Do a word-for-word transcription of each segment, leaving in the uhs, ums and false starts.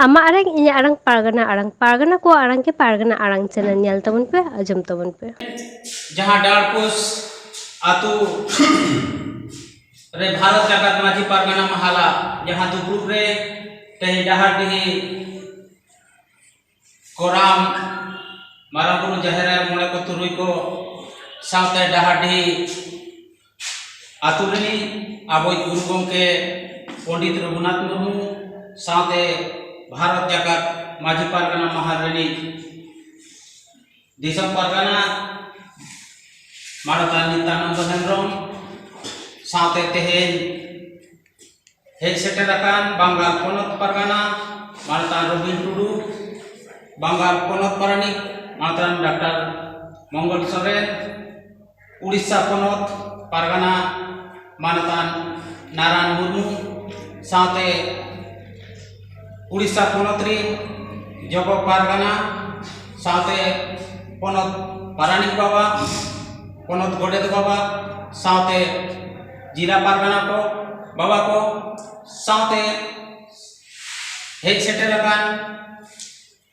ᱟᱢᱟᱜ ᱟᱲᱟᱝ, ᱤᱧᱟᱹᱜ ᱟᱲᱟᱝ, ᱯᱟᱨᱜᱟᱱᱟ ᱟᱲᱟᱝ, ᱯᱟᱨᱜᱟᱱᱟ ᱠᱚᱣᱟᱜ ᱟᱲᱟᱝ ᱠᱤ ᱯᱟᱨᱜᱟᱱᱟ ᱟᱲᱟᱝ ᱪᱮᱱᱮᱞ ᱧᱮᱞ ᱛᱟᱵᱚᱱ ᱯᱮ, ᱟᱸᱡᱚᱢ ᱛᱟᱵᱚᱱ ᱯᱮ᱾ ᱡᱟᱦᱟᱸ ᱰᱟᱲᱯᱩᱥ ᱟᱛᱳ ᱨᱮ ᱵᱷᱟᱨᱚᱛ ᱡᱟᱠᱟᱛ ᱢᱟᱹᱡᱷᱤ ᱯᱟᱨᱜᱟᱱᱟ ᱢᱟᱦᱟᱞᱟ ᱡᱟᱦᱟᱸ ᱫᱩᱯᱲᱩᱵ ᱨᱮ ᱛᱮᱦᱮᱧ ᱰᱟᱦᱟᱨᱰᱤᱦᱤ ᱠᱚᱨᱟᱢ ᱢᱟᱨᱟᱝ ᱵᱩᱨᱩ ᱡᱟᱦᱮᱨ ᱟᱭᱳ ᱢᱚᱬᱮ ᱠᱚ ᱛᱩᱨᱩᱭ ᱠᱚ ᱥᱟᱶᱛᱮ ᱰᱟᱦᱟᱨᱰᱤᱦᱤ ᱟᱛᱳ ᱨᱤᱱᱤᱡ ᱟᱵᱚᱭᱤᱡ ᱜᱩᱨᱩ ᱜᱚᱢᱠᱮ ᱯᱚᱱᱰᱤᱛ ᱨᱚᱜᱷᱩᱱᱟᱛᱷ ᱢᱩᱨᱢᱩ ᱥᱟᱶᱛᱮ ᱵᱷᱟᱨᱚᱛ ᱡᱟᱠᱟᱛ ᱢᱟᱹᱡᱷᱤ ᱯᱟᱨᱜᱟᱱᱟ ᱢᱟᱦᱟᱞ ᱨᱤᱱᱤᱡ ᱫᱤᱥᱚᱢ ᱯᱟᱨᱜᱟᱱᱟ ᱢᱟᱱᱚᱛᱟᱱ ᱱᱤᱛᱟᱱᱚᱱᱫᱚ ᱦᱮᱢᱵᱨᱚᱢ ᱥᱟᱶᱛᱮ ᱛᱮᱦᱮᱧ ᱦᱮᱡ ᱥᱮᱴᱮᱨ ᱟᱠᱟᱱ ᱵᱟᱝᱜᱟᱞ ᱯᱚᱱᱚᱛ ᱯᱟᱨᱜᱟᱱᱟ ᱢᱟᱱᱚᱛᱟᱱ ᱨᱚᱵᱤᱱ ᱴᱩᱰᱩ, ᱵᱟᱝᱜᱟᱞ ᱯᱚᱱᱚᱛ ᱯᱟᱨᱟᱱᱤᱠ ᱢᱟᱱᱚᱛᱟᱱ ᱰᱟᱠᱛᱟᱨ ᱢᱚᱝᱜᱚᱞ ᱥᱚᱨᱮᱱ, ᱩᱲᱤᱥᱥᱟ ᱯᱚᱱᱚᱛ ᱯᱟᱨᱜᱟᱱᱟ ᱢᱟᱱᱚᱛᱟᱱ ᱱᱟᱨᱟᱭᱚᱱ ᱢᱩᱨᱢᱩ ᱥᱟᱶᱛᱮ ᱩᱲᱤᱥᱥᱟ ᱯᱚᱱᱚᱛ ᱨᱤᱱ ᱡᱚᱜᱚ ᱯᱟᱨᱜᱟᱱᱟ ᱥᱟᱶᱛᱮ ᱯᱚᱱᱚᱛ ᱯᱟᱨᱟᱱᱤᱠ ᱵᱟᱵᱟ, ᱯᱚᱱᱚᱛ ᱜᱚᱰᱮᱛ ᱵᱟᱵᱟ ᱥᱟᱶᱛᱮ ᱡᱤᱞᱟ ᱯᱟᱨᱜᱟᱱᱟ ᱠᱚ ᱵᱟᱵᱟ ᱠᱚ ᱥᱟᱶᱛᱮ ᱦᱮᱡ ᱥᱮᱴᱮᱨ ᱟᱠᱟᱱ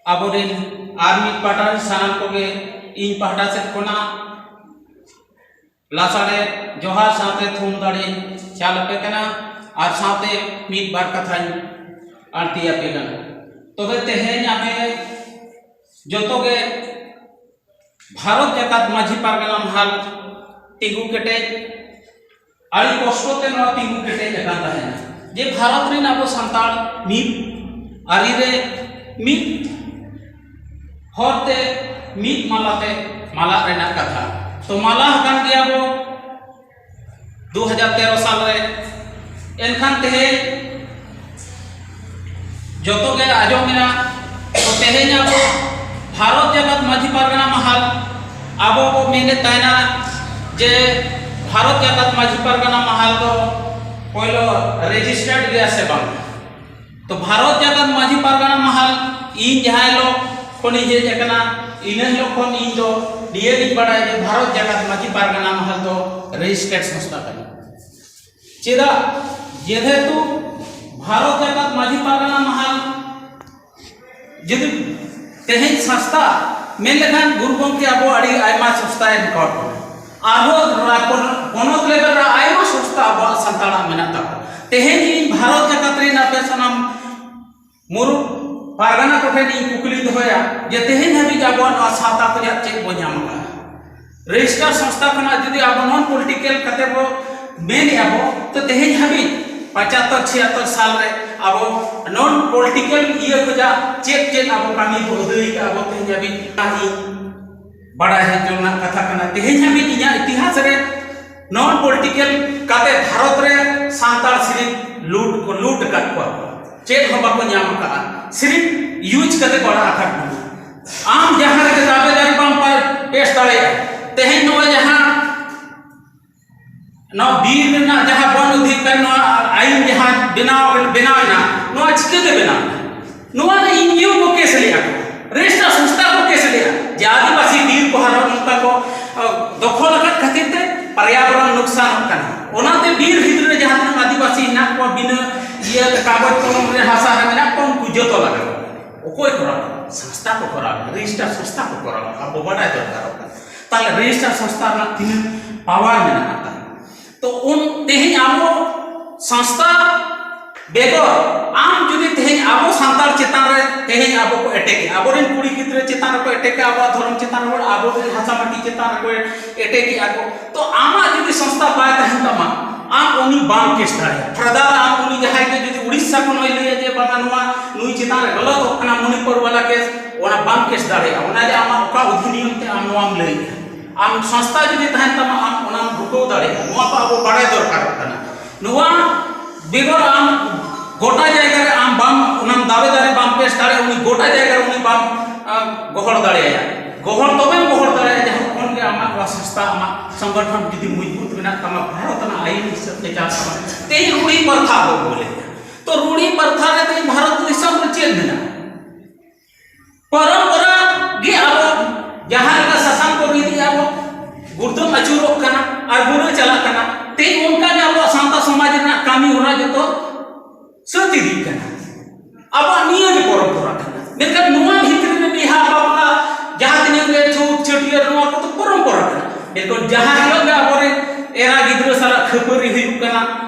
ᱟᱵᱚᱨᱮᱱ ᱟᱨ ᱢᱤᱫ ᱯᱟᱦᱴᱟ ᱨᱮᱱ ᱥᱟᱱᱟᱢ ᱠᱚᱜᱮ ᱤᱧ ᱯᱟᱦᱴᱟ ᱥᱮᱫ ᱠᱷᱚᱱᱟᱜ ᱞᱟᱥᱟᱲᱦᱮᱫ ᱡᱚᱦᱟᱨ ᱥᱟᱶᱛᱮ ᱛᱷᱩᱢ ᱫᱟᱲᱮᱧ ᱪᱟᱞ ᱟᱯᱮ ᱠᱟᱱᱟ ᱟᱨ ᱥᱟᱶᱛᱮ ᱢᱤᱫ ᱵᱟᱨ ᱠᱟᱛᱷᱟᱧ ᱟᱹᱲᱛᱤ ᱟᱯᱮ ᱠᱟᱱᱟ᱾ ᱛᱚᱵᱮ ᱛᱮᱦᱮᱧ ᱟᱯᱮ ᱡᱚᱛᱚ ᱜᱮ ᱵᱷᱟᱨᱚᱛ ᱡᱟᱠᱟᱛ ᱢᱟᱹᱡᱷᱤ ᱯᱟᱨᱜᱟᱱᱟ ᱢᱟᱦᱟᱞ ᱛᱤᱸᱜᱩ ᱠᱮᱴᱮᱡ, ᱟᱹᱰᱤ ᱠᱚᱥᱴᱚ ᱛᱮ ᱱᱚᱣᱟ ᱛᱤᱸᱜᱩ ᱠᱮᱴᱮᱡ ᱟᱠᱟᱱ ᱛᱟᱦᱮᱱᱟ ᱡᱮ ᱵᱷᱟᱨᱚᱛ ᱨᱮᱱ ᱟᱵᱚ ᱥᱟᱱᱛᱟᱲ ᱢᱤᱫ ᱟᱹᱨᱤ ᱨᱮ ᱢᱤᱫ ᱦᱚᱨ ᱛᱮ ᱢᱤᱫ ᱢᱟᱞᱟ ᱛᱮ ᱢᱟᱞᱟ ᱨᱮᱱᱟᱜ ᱠᱟᱛᱷᱟ᱾ ᱛᱚ ᱢᱟᱞᱟ ᱟᱠᱟᱱ ᱜᱮᱭᱟ ᱵᱚ ᱫᱩ ᱦᱟᱡᱟᱨ ᱛᱮᱨᱚ ᱥᱟᱞ ᱨᱮ᱾ ᱮᱱᱠᱷᱟᱱ ᱛᱮᱦᱮᱧ ᱡᱚᱛᱚ ᱜᱮ ᱟᱸᱡᱚᱢ ᱢᱮᱱᱟᱜ᱾ ᱛᱚ ᱛᱮᱦᱮᱧ ᱟᱵᱚ ᱵᱷᱟᱨᱚᱛ ᱡᱟᱠᱟᱛ ᱢᱟᱹᱡᱷᱤ ᱯᱟᱨᱜᱟᱱᱟ ᱢᱟᱦᱟᱞ ᱟᱵᱚ ᱵᱚ ᱢᱮᱱᱮᱫ ᱛᱟᱦᱮᱱᱟ ᱡᱮ ᱵᱷᱟᱨᱚᱛ ᱡᱟᱠᱟᱛ ᱢᱟᱹᱡᱷᱤ ᱯᱟᱨᱜᱟᱱᱟ ᱢᱟᱦᱟᱞ ᱫᱚ ᱯᱳᱭᱞᱳ ᱨᱮᱡᱤᱥᱴᱟᱨᱰ ᱜᱮᱭᱟ ᱥᱮ ᱵᱟᱝ? ᱛᱚ ᱵᱷᱟᱨᱚᱛ ᱡᱟᱠᱟᱛ ᱢᱟᱹᱡᱷᱤ ᱯᱟᱨᱜᱟᱱᱟ ᱢᱟᱦᱟᱞ ᱤᱧ ᱡᱟᱦᱟᱸ ᱦᱤᱞᱳᱜ ᱠᱷᱚᱱᱤᱧ ᱦᱮᱡ ᱟᱠᱟᱱᱟ, ᱤᱱᱟᱹ ᱦᱤᱞᱳᱜ ᱠᱷᱚᱱ ᱤᱧ ᱫᱚ ᱱᱤᱭᱟᱹ ᱜᱤᱧ ᱵᱟᱲᱟᱭᱟ ᱡᱮ ᱵᱷᱟᱨᱚᱛ ᱡᱟᱠᱟᱛ ᱢᱟᱹᱡᱷᱤ ᱯᱟᱨᱜᱟᱱᱟ ᱢᱟᱦᱟᱞ ᱫᱚ ᱨᱮᱡᱤᱥᱴᱟᱨᱰ ᱥᱚᱝᱥᱛᱷᱟ ᱠᱟᱱᱟ᱾ ᱪᱮᱫᱟᱜ? ᱡᱮᱦᱮᱛᱩ ᱵᱷᱟᱨᱚᱛ ᱡᱟᱠᱟᱛ ᱢᱟᱹᱡᱷᱤ ᱯᱟᱨᱜᱟᱱᱟ ᱢᱟᱦᱟᱞ ᱡᱩᱫᱤ ᱛᱮᱦᱮᱧ ᱥᱚᱝᱥᱛᱷᱟ ᱢᱮᱱ ᱞᱮᱠᱷᱟᱱ ᱜᱩᱨᱩ ᱜᱚᱢᱠᱮ ᱟᱵᱚ ᱟᱹᱰᱤ ᱟᱭᱢᱟ ᱥᱚᱝᱥᱛᱷᱟᱭ ᱮᱢ ᱠᱟᱣᱟᱫ ᱵᱚᱱᱟ᱾ ᱟᱨᱦᱚᱸ ᱯᱚᱱᱚᱛ ᱞᱮᱵᱮᱞ ᱨᱮ ᱟᱭᱢᱟ ᱥᱚᱝᱥᱛᱷᱟ ᱟᱵᱚᱣᱟᱜ ᱥᱟᱱᱛᱟᱲᱟᱜ ᱢᱮᱱᱟᱜ ᱛᱟᱵᱚᱱᱟ᱾ ᱛᱮᱦᱮᱧ ᱤᱧ ᱵᱷᱟᱨᱚᱛ ᱡᱟᱠᱟᱛ ᱨᱮᱱ ᱟᱯᱮ ᱥᱟᱱᱟᱢ ᱢᱩᱨᱩᱠ ᱯᱟᱨᱜᱟᱱᱟ ᱠᱚᱴᱷᱮᱱ ᱤᱧ ᱠᱩᱠᱞᱤ ᱫᱚᱦᱚᱭᱟ ᱡᱮ ᱛᱮᱦᱮᱧ ᱦᱟᱹᱵᱤᱡ ᱟᱵᱚᱣᱟᱜ ᱱᱚᱣᱟ ᱥᱟᱶᱛᱟ ᱠᱷᱚᱱᱟᱜ ᱪᱮᱫ ᱵᱚ ᱧᱟᱢ ᱟᱠᱟᱫᱟ? ᱨᱮᱡᱤᱥᱴᱟᱨ ᱥᱚᱝᱥᱛᱷᱟ ᱠᱷᱚᱱᱟᱜ ᱡᱩᱫᱤ ᱟᱵᱚ ᱱᱚᱱ ᱯᱚᱞᱤᱴᱤᱠᱟᱞ ᱠᱟᱛᱮ ᱵᱚ ᱢᱮᱱᱮᱜᱼᱟ ᱵᱚ, ᱛᱚ ᱛᱮᱦᱮᱧ ᱦᱟᱹᱵᱤᱡ ᱯᱚᱸᱪᱟᱛᱛᱚᱨ ᱪᱷᱤᱭᱟᱛᱛᱚᱨ ᱥᱟᱞ ᱨᱮ ᱟᱵᱚ ᱱᱚᱱ ᱯᱚᱞᱤᱴᱤᱠᱟᱞ ᱤᱭᱟᱹ ᱠᱷᱚᱱᱟᱜ ᱪᱮᱫ ᱪᱮᱫ ᱟᱵᱚ ᱠᱟᱹᱢᱤ ᱵᱚ ᱟᱹᱫᱟᱹᱭ ᱠᱟᱜᱼᱟ ᱵᱚ ᱛᱮᱦᱮᱧ ᱦᱟᱹᱵᱤᱡ? ᱚᱱᱟ ᱤᱧ ᱵᱟᱲᱟᱭ ᱦᱚᱪᱚ ᱨᱮᱱᱟᱜ ᱠᱟᱛᱷᱟ ᱠᱟᱱᱟ᱾ ᱛᱮᱦᱮᱧ ᱦᱟᱹᱵᱤᱡ ᱤᱧᱟᱹᱜ ᱤᱛᱤᱦᱟᱥ ᱨᱮ ᱱᱚᱱ ᱯᱚᱞᱤᱴᱤᱠᱟᱞ ᱠᱟᱛᱮ ᱵᱷᱟᱨᱚᱛ ᱨᱮ ᱥᱟᱱᱛᱟᱲ ᱥᱤᱨᱤᱯ ᱞᱩᱴ ᱠᱚ ᱞᱩᱴ ᱟᱠᱟᱫ ᱠᱚᱣᱟ ᱠᱚ, ᱪᱮᱫ ᱦᱚᱸ ᱵᱟᱠᱚ ᱧᱟᱢ ᱟᱠᱟᱫᱼᱟ, ᱥᱤᱨᱤᱯ ᱤᱭᱩᱡᱽ ᱠᱟᱛᱮ ᱠᱚ ᱟᱲᱟᱜ ᱟᱠᱟᱫ ᱵᱚᱱᱟ᱾ ᱟᱢ ᱡᱟᱦᱟᱸ ᱨᱮᱜᱮ ᱫᱟᱵᱮᱫᱟᱨᱤ ᱵᱟᱢ ᱯᱟ- ᱯᱮᱥ ᱫᱟᱲᱮᱭᱟᱜᱼᱟ᱾ ᱛᱮᱦᱮᱧ ᱱᱚᱜᱼᱚᱭ ᱡᱟᱦᱟᱸ ᱱᱚᱣᱟ ᱵᱤᱨ ᱨᱮᱱᱟᱜ ᱡᱟᱦᱟᱸ ᱵᱚᱱ ᱚᱫᱷᱤᱠᱟᱨ, ᱱᱚᱣᱟ ᱟᱭᱤᱱ ᱡᱟᱦᱟᱸ ᱵᱮᱱᱟᱣ ᱵᱮᱱᱟᱣ ᱮᱱᱟ, ᱱᱚᱣᱟ ᱪᱤᱠᱟᱹᱛᱮ ᱵᱮᱱᱟᱣ ᱮᱱᱟ? ᱱᱚᱣᱟ ᱨᱮ ᱮᱱ ᱡᱤ ᱳ ᱠᱚ ᱠᱮᱥ ᱞᱮᱫᱼᱟ ᱠᱚ, ᱨᱮᱡᱤᱥᱴᱟᱨ ᱥᱚᱝᱥᱛᱷᱟ ᱠᱚ ᱠᱮᱥ ᱞᱮᱫᱼᱟ ᱡᱮ ᱟᱹᱫᱤᱵᱟᱹᱥᱤ ᱵᱤᱨ ᱠᱚ ᱦᱟᱨᱚ ᱱᱚᱝᱠᱟ ᱠᱚ ᱫᱚᱠᱷᱚᱞ ᱟᱠᱟᱫ ᱠᱷᱟᱹᱛᱤᱨ ᱛᱮ ᱯᱚᱨᱭᱟᱵᱚᱨᱚᱱ ᱱᱩᱠᱥᱟᱱᱚᱜ ᱠᱟᱱᱟ᱾ ᱚᱱᱟᱛᱮ ᱵᱤᱨ ᱵᱷᱤᱛᱨᱤ ᱨᱮ ᱡᱟᱦᱟᱸ ᱛᱤᱱᱟᱹᱜ ᱟᱹᱫᱤᱵᱟᱹᱥᱤ ᱢᱮᱱᱟᱜ ᱠᱚᱣᱟ ᱵᱤᱱᱟᱹ ᱤᱭᱟᱹ ᱠᱟᱜᱚᱡᱽ ᱠᱚᱞᱚᱢ ᱨᱮ ᱦᱟᱥᱟ ᱨᱮ ᱢᱮᱱᱟᱜ ᱠᱚᱣᱟ, ᱩᱱᱠᱩ ᱡᱚᱛᱚ ᱞᱟᱜᱟᱣ᱾ ᱚᱠᱚᱭ ᱠᱚᱨᱟᱣ? ᱥᱚᱝᱥᱛᱷᱟ ᱠᱚ ᱠᱚᱨᱟᱣ, ᱨᱮᱡᱤᱥᱴᱟᱨ ᱥᱚᱝᱥᱛᱷᱟ ᱠᱚ ᱠᱚᱨᱟᱣ᱾ ᱟᱵᱚ ᱵᱟᱰᱟᱭ ᱫᱚᱨᱠᱟᱨᱚᱜ ᱠᱟᱱᱟ᱾ ᱛᱟᱦᱞᱮ ᱨᱮᱡᱤᱥᱴᱟᱨ ᱥᱚᱝᱥᱛᱷᱟ ᱨᱮᱱᱟᱜ ᱛᱤᱱᱟᱹᱜ ᱯᱟᱣᱟᱨ ᱢᱮᱱᱟᱜ ᱟᱠᱟᱫᱟ? ᱛᱚ ᱩᱱ ᱛᱮᱦᱮᱧ ᱟᱵᱚ ᱥᱚᱝᱥᱛᱷᱟ ᱵᱮᱜᱚᱨ ᱟᱢ ᱡᱩᱫᱤ ᱛᱮᱦᱮᱧ ᱟᱵᱚ ᱥᱟᱱᱛᱟᱲ ᱪᱮᱛᱟᱱ ᱨᱮ ᱛᱮᱦᱮᱧ ᱟᱵᱚ ᱠᱚ ᱮᱴᱮᱠᱮᱜᱼᱟ, ᱟᱵᱚᱨᱮᱱ ᱠᱩᱲᱤ ᱜᱤᱫᱽᱨᱟᱹ ᱪᱮᱛᱟᱱ ᱨᱮᱠᱚ ᱮᱴᱮᱠᱮᱜᱼᱟ, ᱟᱵᱚᱣᱟᱜ ᱫᱷᱚᱨᱚᱢ ᱪᱮᱛᱟᱱ ᱨᱮ, ᱟᱵᱚᱨᱮᱱ ᱦᱟᱥᱟ ᱢᱟᱹᱴᱤ ᱪᱮᱛᱟᱱ ᱨᱮᱠᱚ ᱮᱴᱮᱠᱮᱜᱼᱟ ᱠᱚ, ᱛᱚ ᱟᱢᱟᱜ ᱡᱩᱫᱤ ᱥᱚᱝᱥᱛᱷᱟ ᱵᱟᱭ ᱛᱟᱦᱮᱱ ᱛᱟᱢᱟ, ᱟᱢ ᱩᱱᱤ ᱵᱟᱢ ᱠᱮᱥ ᱫᱟᱲᱮᱭᱟᱜᱼᱟ᱾ ᱯᱷᱟᱨᱫᱟᱨ ᱟᱢ ᱩᱱᱤ ᱡᱟᱦᱟᱸᱭ ᱜᱮ ᱡᱩᱫᱤ ᱩᱲᱤᱥᱥᱟ ᱠᱷᱚᱱ ᱦᱚᱸᱭ ᱞᱟᱹᱭᱟ ᱡᱮ ᱵᱟᱝᱟ ᱱᱚᱣᱟ ᱱᱩᱭ ᱪᱮᱛᱟᱱ ᱨᱮ ᱜᱟᱞᱚᱛᱚᱜ ᱠᱟᱱᱟ ᱢᱚᱱᱤᱯᱩᱨ ᱵᱟᱞᱟ ᱠᱮᱥ, ᱚᱱᱟ ᱵᱟᱢ ᱠᱮᱥ ᱫᱟᱲᱮᱭᱟᱜᱼᱟ᱾ ᱚᱱᱟ ᱡᱮ ᱟᱢᱟᱜ ᱚᱠᱟ ᱚᱫᱷᱤᱱᱤᱭᱚᱢ ᱛᱮ ᱟᱢ ᱱᱚᱣᱟᱢ ᱞᱟᱹᱭᱮᱜᱼᱟ, ᱟᱢ ᱥᱚᱝᱥᱛᱷᱟ ᱡᱩᱫᱤ ᱛᱟᱦᱮᱱ ᱛᱟᱢᱟ, ᱟᱢ ᱚᱱᱟᱢ ᱨᱩᱠᱟᱹᱣ ᱫᱟᱲᱮᱭᱟᱜᱼᱟ᱾ ᱱᱚᱣᱟ ᱠᱚ ᱟᱵᱚ ᱵᱟᱲᱟᱭ ᱫᱚᱨᱠᱟᱨᱚᱜ ᱠᱟᱱᱟ᱾ ᱱᱚᱣᱟ ᱵᱮᱜᱚᱨ ᱟᱢ ᱜᱚᱴᱟ ᱡᱟᱭᱜᱟ ᱨᱮ ᱟᱢ ᱵᱟᱢ, ᱚᱱᱟᱢ ᱫᱟᱵᱮ ᱫᱟᱨᱮ ᱵᱟᱢ ᱯᱮᱥ ᱫᱟᱲᱮᱭᱟᱜᱼᱟ, ᱩᱱᱤ ᱜᱚᱴᱟ ᱡᱟᱭᱜᱟ ᱨᱮ ᱩᱱᱤ ᱵᱟᱢ, ᱟᱢ ᱜᱚᱦᱚᱲ ᱫᱟᱲᱮᱭᱟᱭᱟ᱾ ᱜᱚᱦᱚᱲ ᱛᱚᱵᱮᱢ ᱜᱚᱦᱚᱲ ᱫᱟᱲᱮᱭᱟᱜᱼᱟ ᱡᱚᱠᱷᱚᱱ ᱜᱮ ᱟᱢᱟᱜ ᱱᱚᱣᱟ ᱥᱚᱝᱥᱛᱷᱟ, ᱟᱢᱟᱜ ᱥᱚᱝᱜᱚᱴᱷᱚᱱ ᱡᱩᱫᱤ ᱢᱚᱡᱽᱵᱩᱛ ᱢᱮᱱᱟᱜ ᱛᱟᱢᱟ, ᱵᱷᱟᱨᱚᱛ ᱨᱮᱱᱟᱜ ᱟᱭᱤᱱ ᱦᱤᱥᱟᱹᱵ ᱛᱮ ᱪᱟᱞᱟᱜ ᱛᱟᱢᱟ᱾ ᱛᱮᱦᱮᱧ ᱨᱩᱲᱤ ᱯᱨᱚᱛᱷᱟ ᱵᱚ ᱵᱚᱞᱮ, ᱛᱚ ᱨᱩᱲᱤ ᱯᱨᱚᱛᱷᱟ ᱨᱮ ᱛᱮᱦᱮᱧ ᱵᱷᱟᱨᱚᱛ ᱫᱤᱥᱚᱢ ᱨᱮ ᱪᱮᱫ ᱢᱮᱱᱟᱜᱼᱟ? ᱯᱚᱨᱚᱢᱯᱚᱨᱟ ᱜᱮ ᱟᱵᱚ ᱡᱟᱦᱟᱸ ᱞᱮᱠᱟ ᱥᱟᱥᱟᱱ ᱠᱚ ᱤᱫᱤᱭᱟ ᱵᱚ, ᱜᱩᱲᱫᱟᱹᱢ ᱟᱹᱪᱩᱨᱚᱜ ᱠᱟᱱᱟ ᱟᱨ ᱵᱩᱨᱟᱹ ᱪᱟᱞᱟᱜ ᱠᱟᱱᱟ᱾ ᱛᱮᱦᱮᱧ ᱚᱱᱠᱟ ᱜᱮ ᱟᱵᱚᱣᱟᱜ ᱥᱟᱶᱛᱟ ᱥᱚᱢᱟᱡᱽ ᱨᱮᱱᱟᱜ ᱠᱟᱹᱢᱤ ᱦᱚᱨᱟ ᱡᱚᱛᱚ ᱥᱟᱹᱛ ᱤᱫᱤᱜ ᱠᱟᱱᱟ᱾ ᱟᱵᱚᱣᱟᱜ ᱱᱤᱭᱟᱹ ᱜᱮ ᱯᱚᱨᱚᱢᱯᱚᱨᱟ ᱠᱟᱱᱟ᱾ ᱢᱮᱱᱠᱷᱟᱱ ᱱᱚᱣᱟ ᱵᱷᱤᱛᱨᱤ ᱨᱮ ᱵᱤᱦᱟ ᱵᱟᱯᱞᱟ, ᱡᱟᱦᱟᱸ ᱛᱤᱱᱟᱹᱜ ᱜᱮ ᱪᱷᱩᱛ ᱪᱷᱟᱹᱴᱭᱟᱹᱨ, ᱱᱚᱣᱟ ᱠᱚᱫᱚ ᱯᱚᱨᱚᱢᱯᱚᱨᱟ ᱠᱟᱱᱟ᱾ ᱢᱮᱱᱠᱷᱟᱱ ᱡᱟᱦᱟᱸ ᱦᱤᱞᱳᱜ ᱜᱮ ᱟᱵᱚᱨᱮᱱ ᱮᱨᱟ ᱜᱤᱫᱽᱨᱟᱹ ᱥᱟᱞᱟᱜ ᱠᱷᱟᱹᱯᱟᱹᱨᱤ ᱦᱩᱭᱩᱜ ᱠᱟᱱᱟ,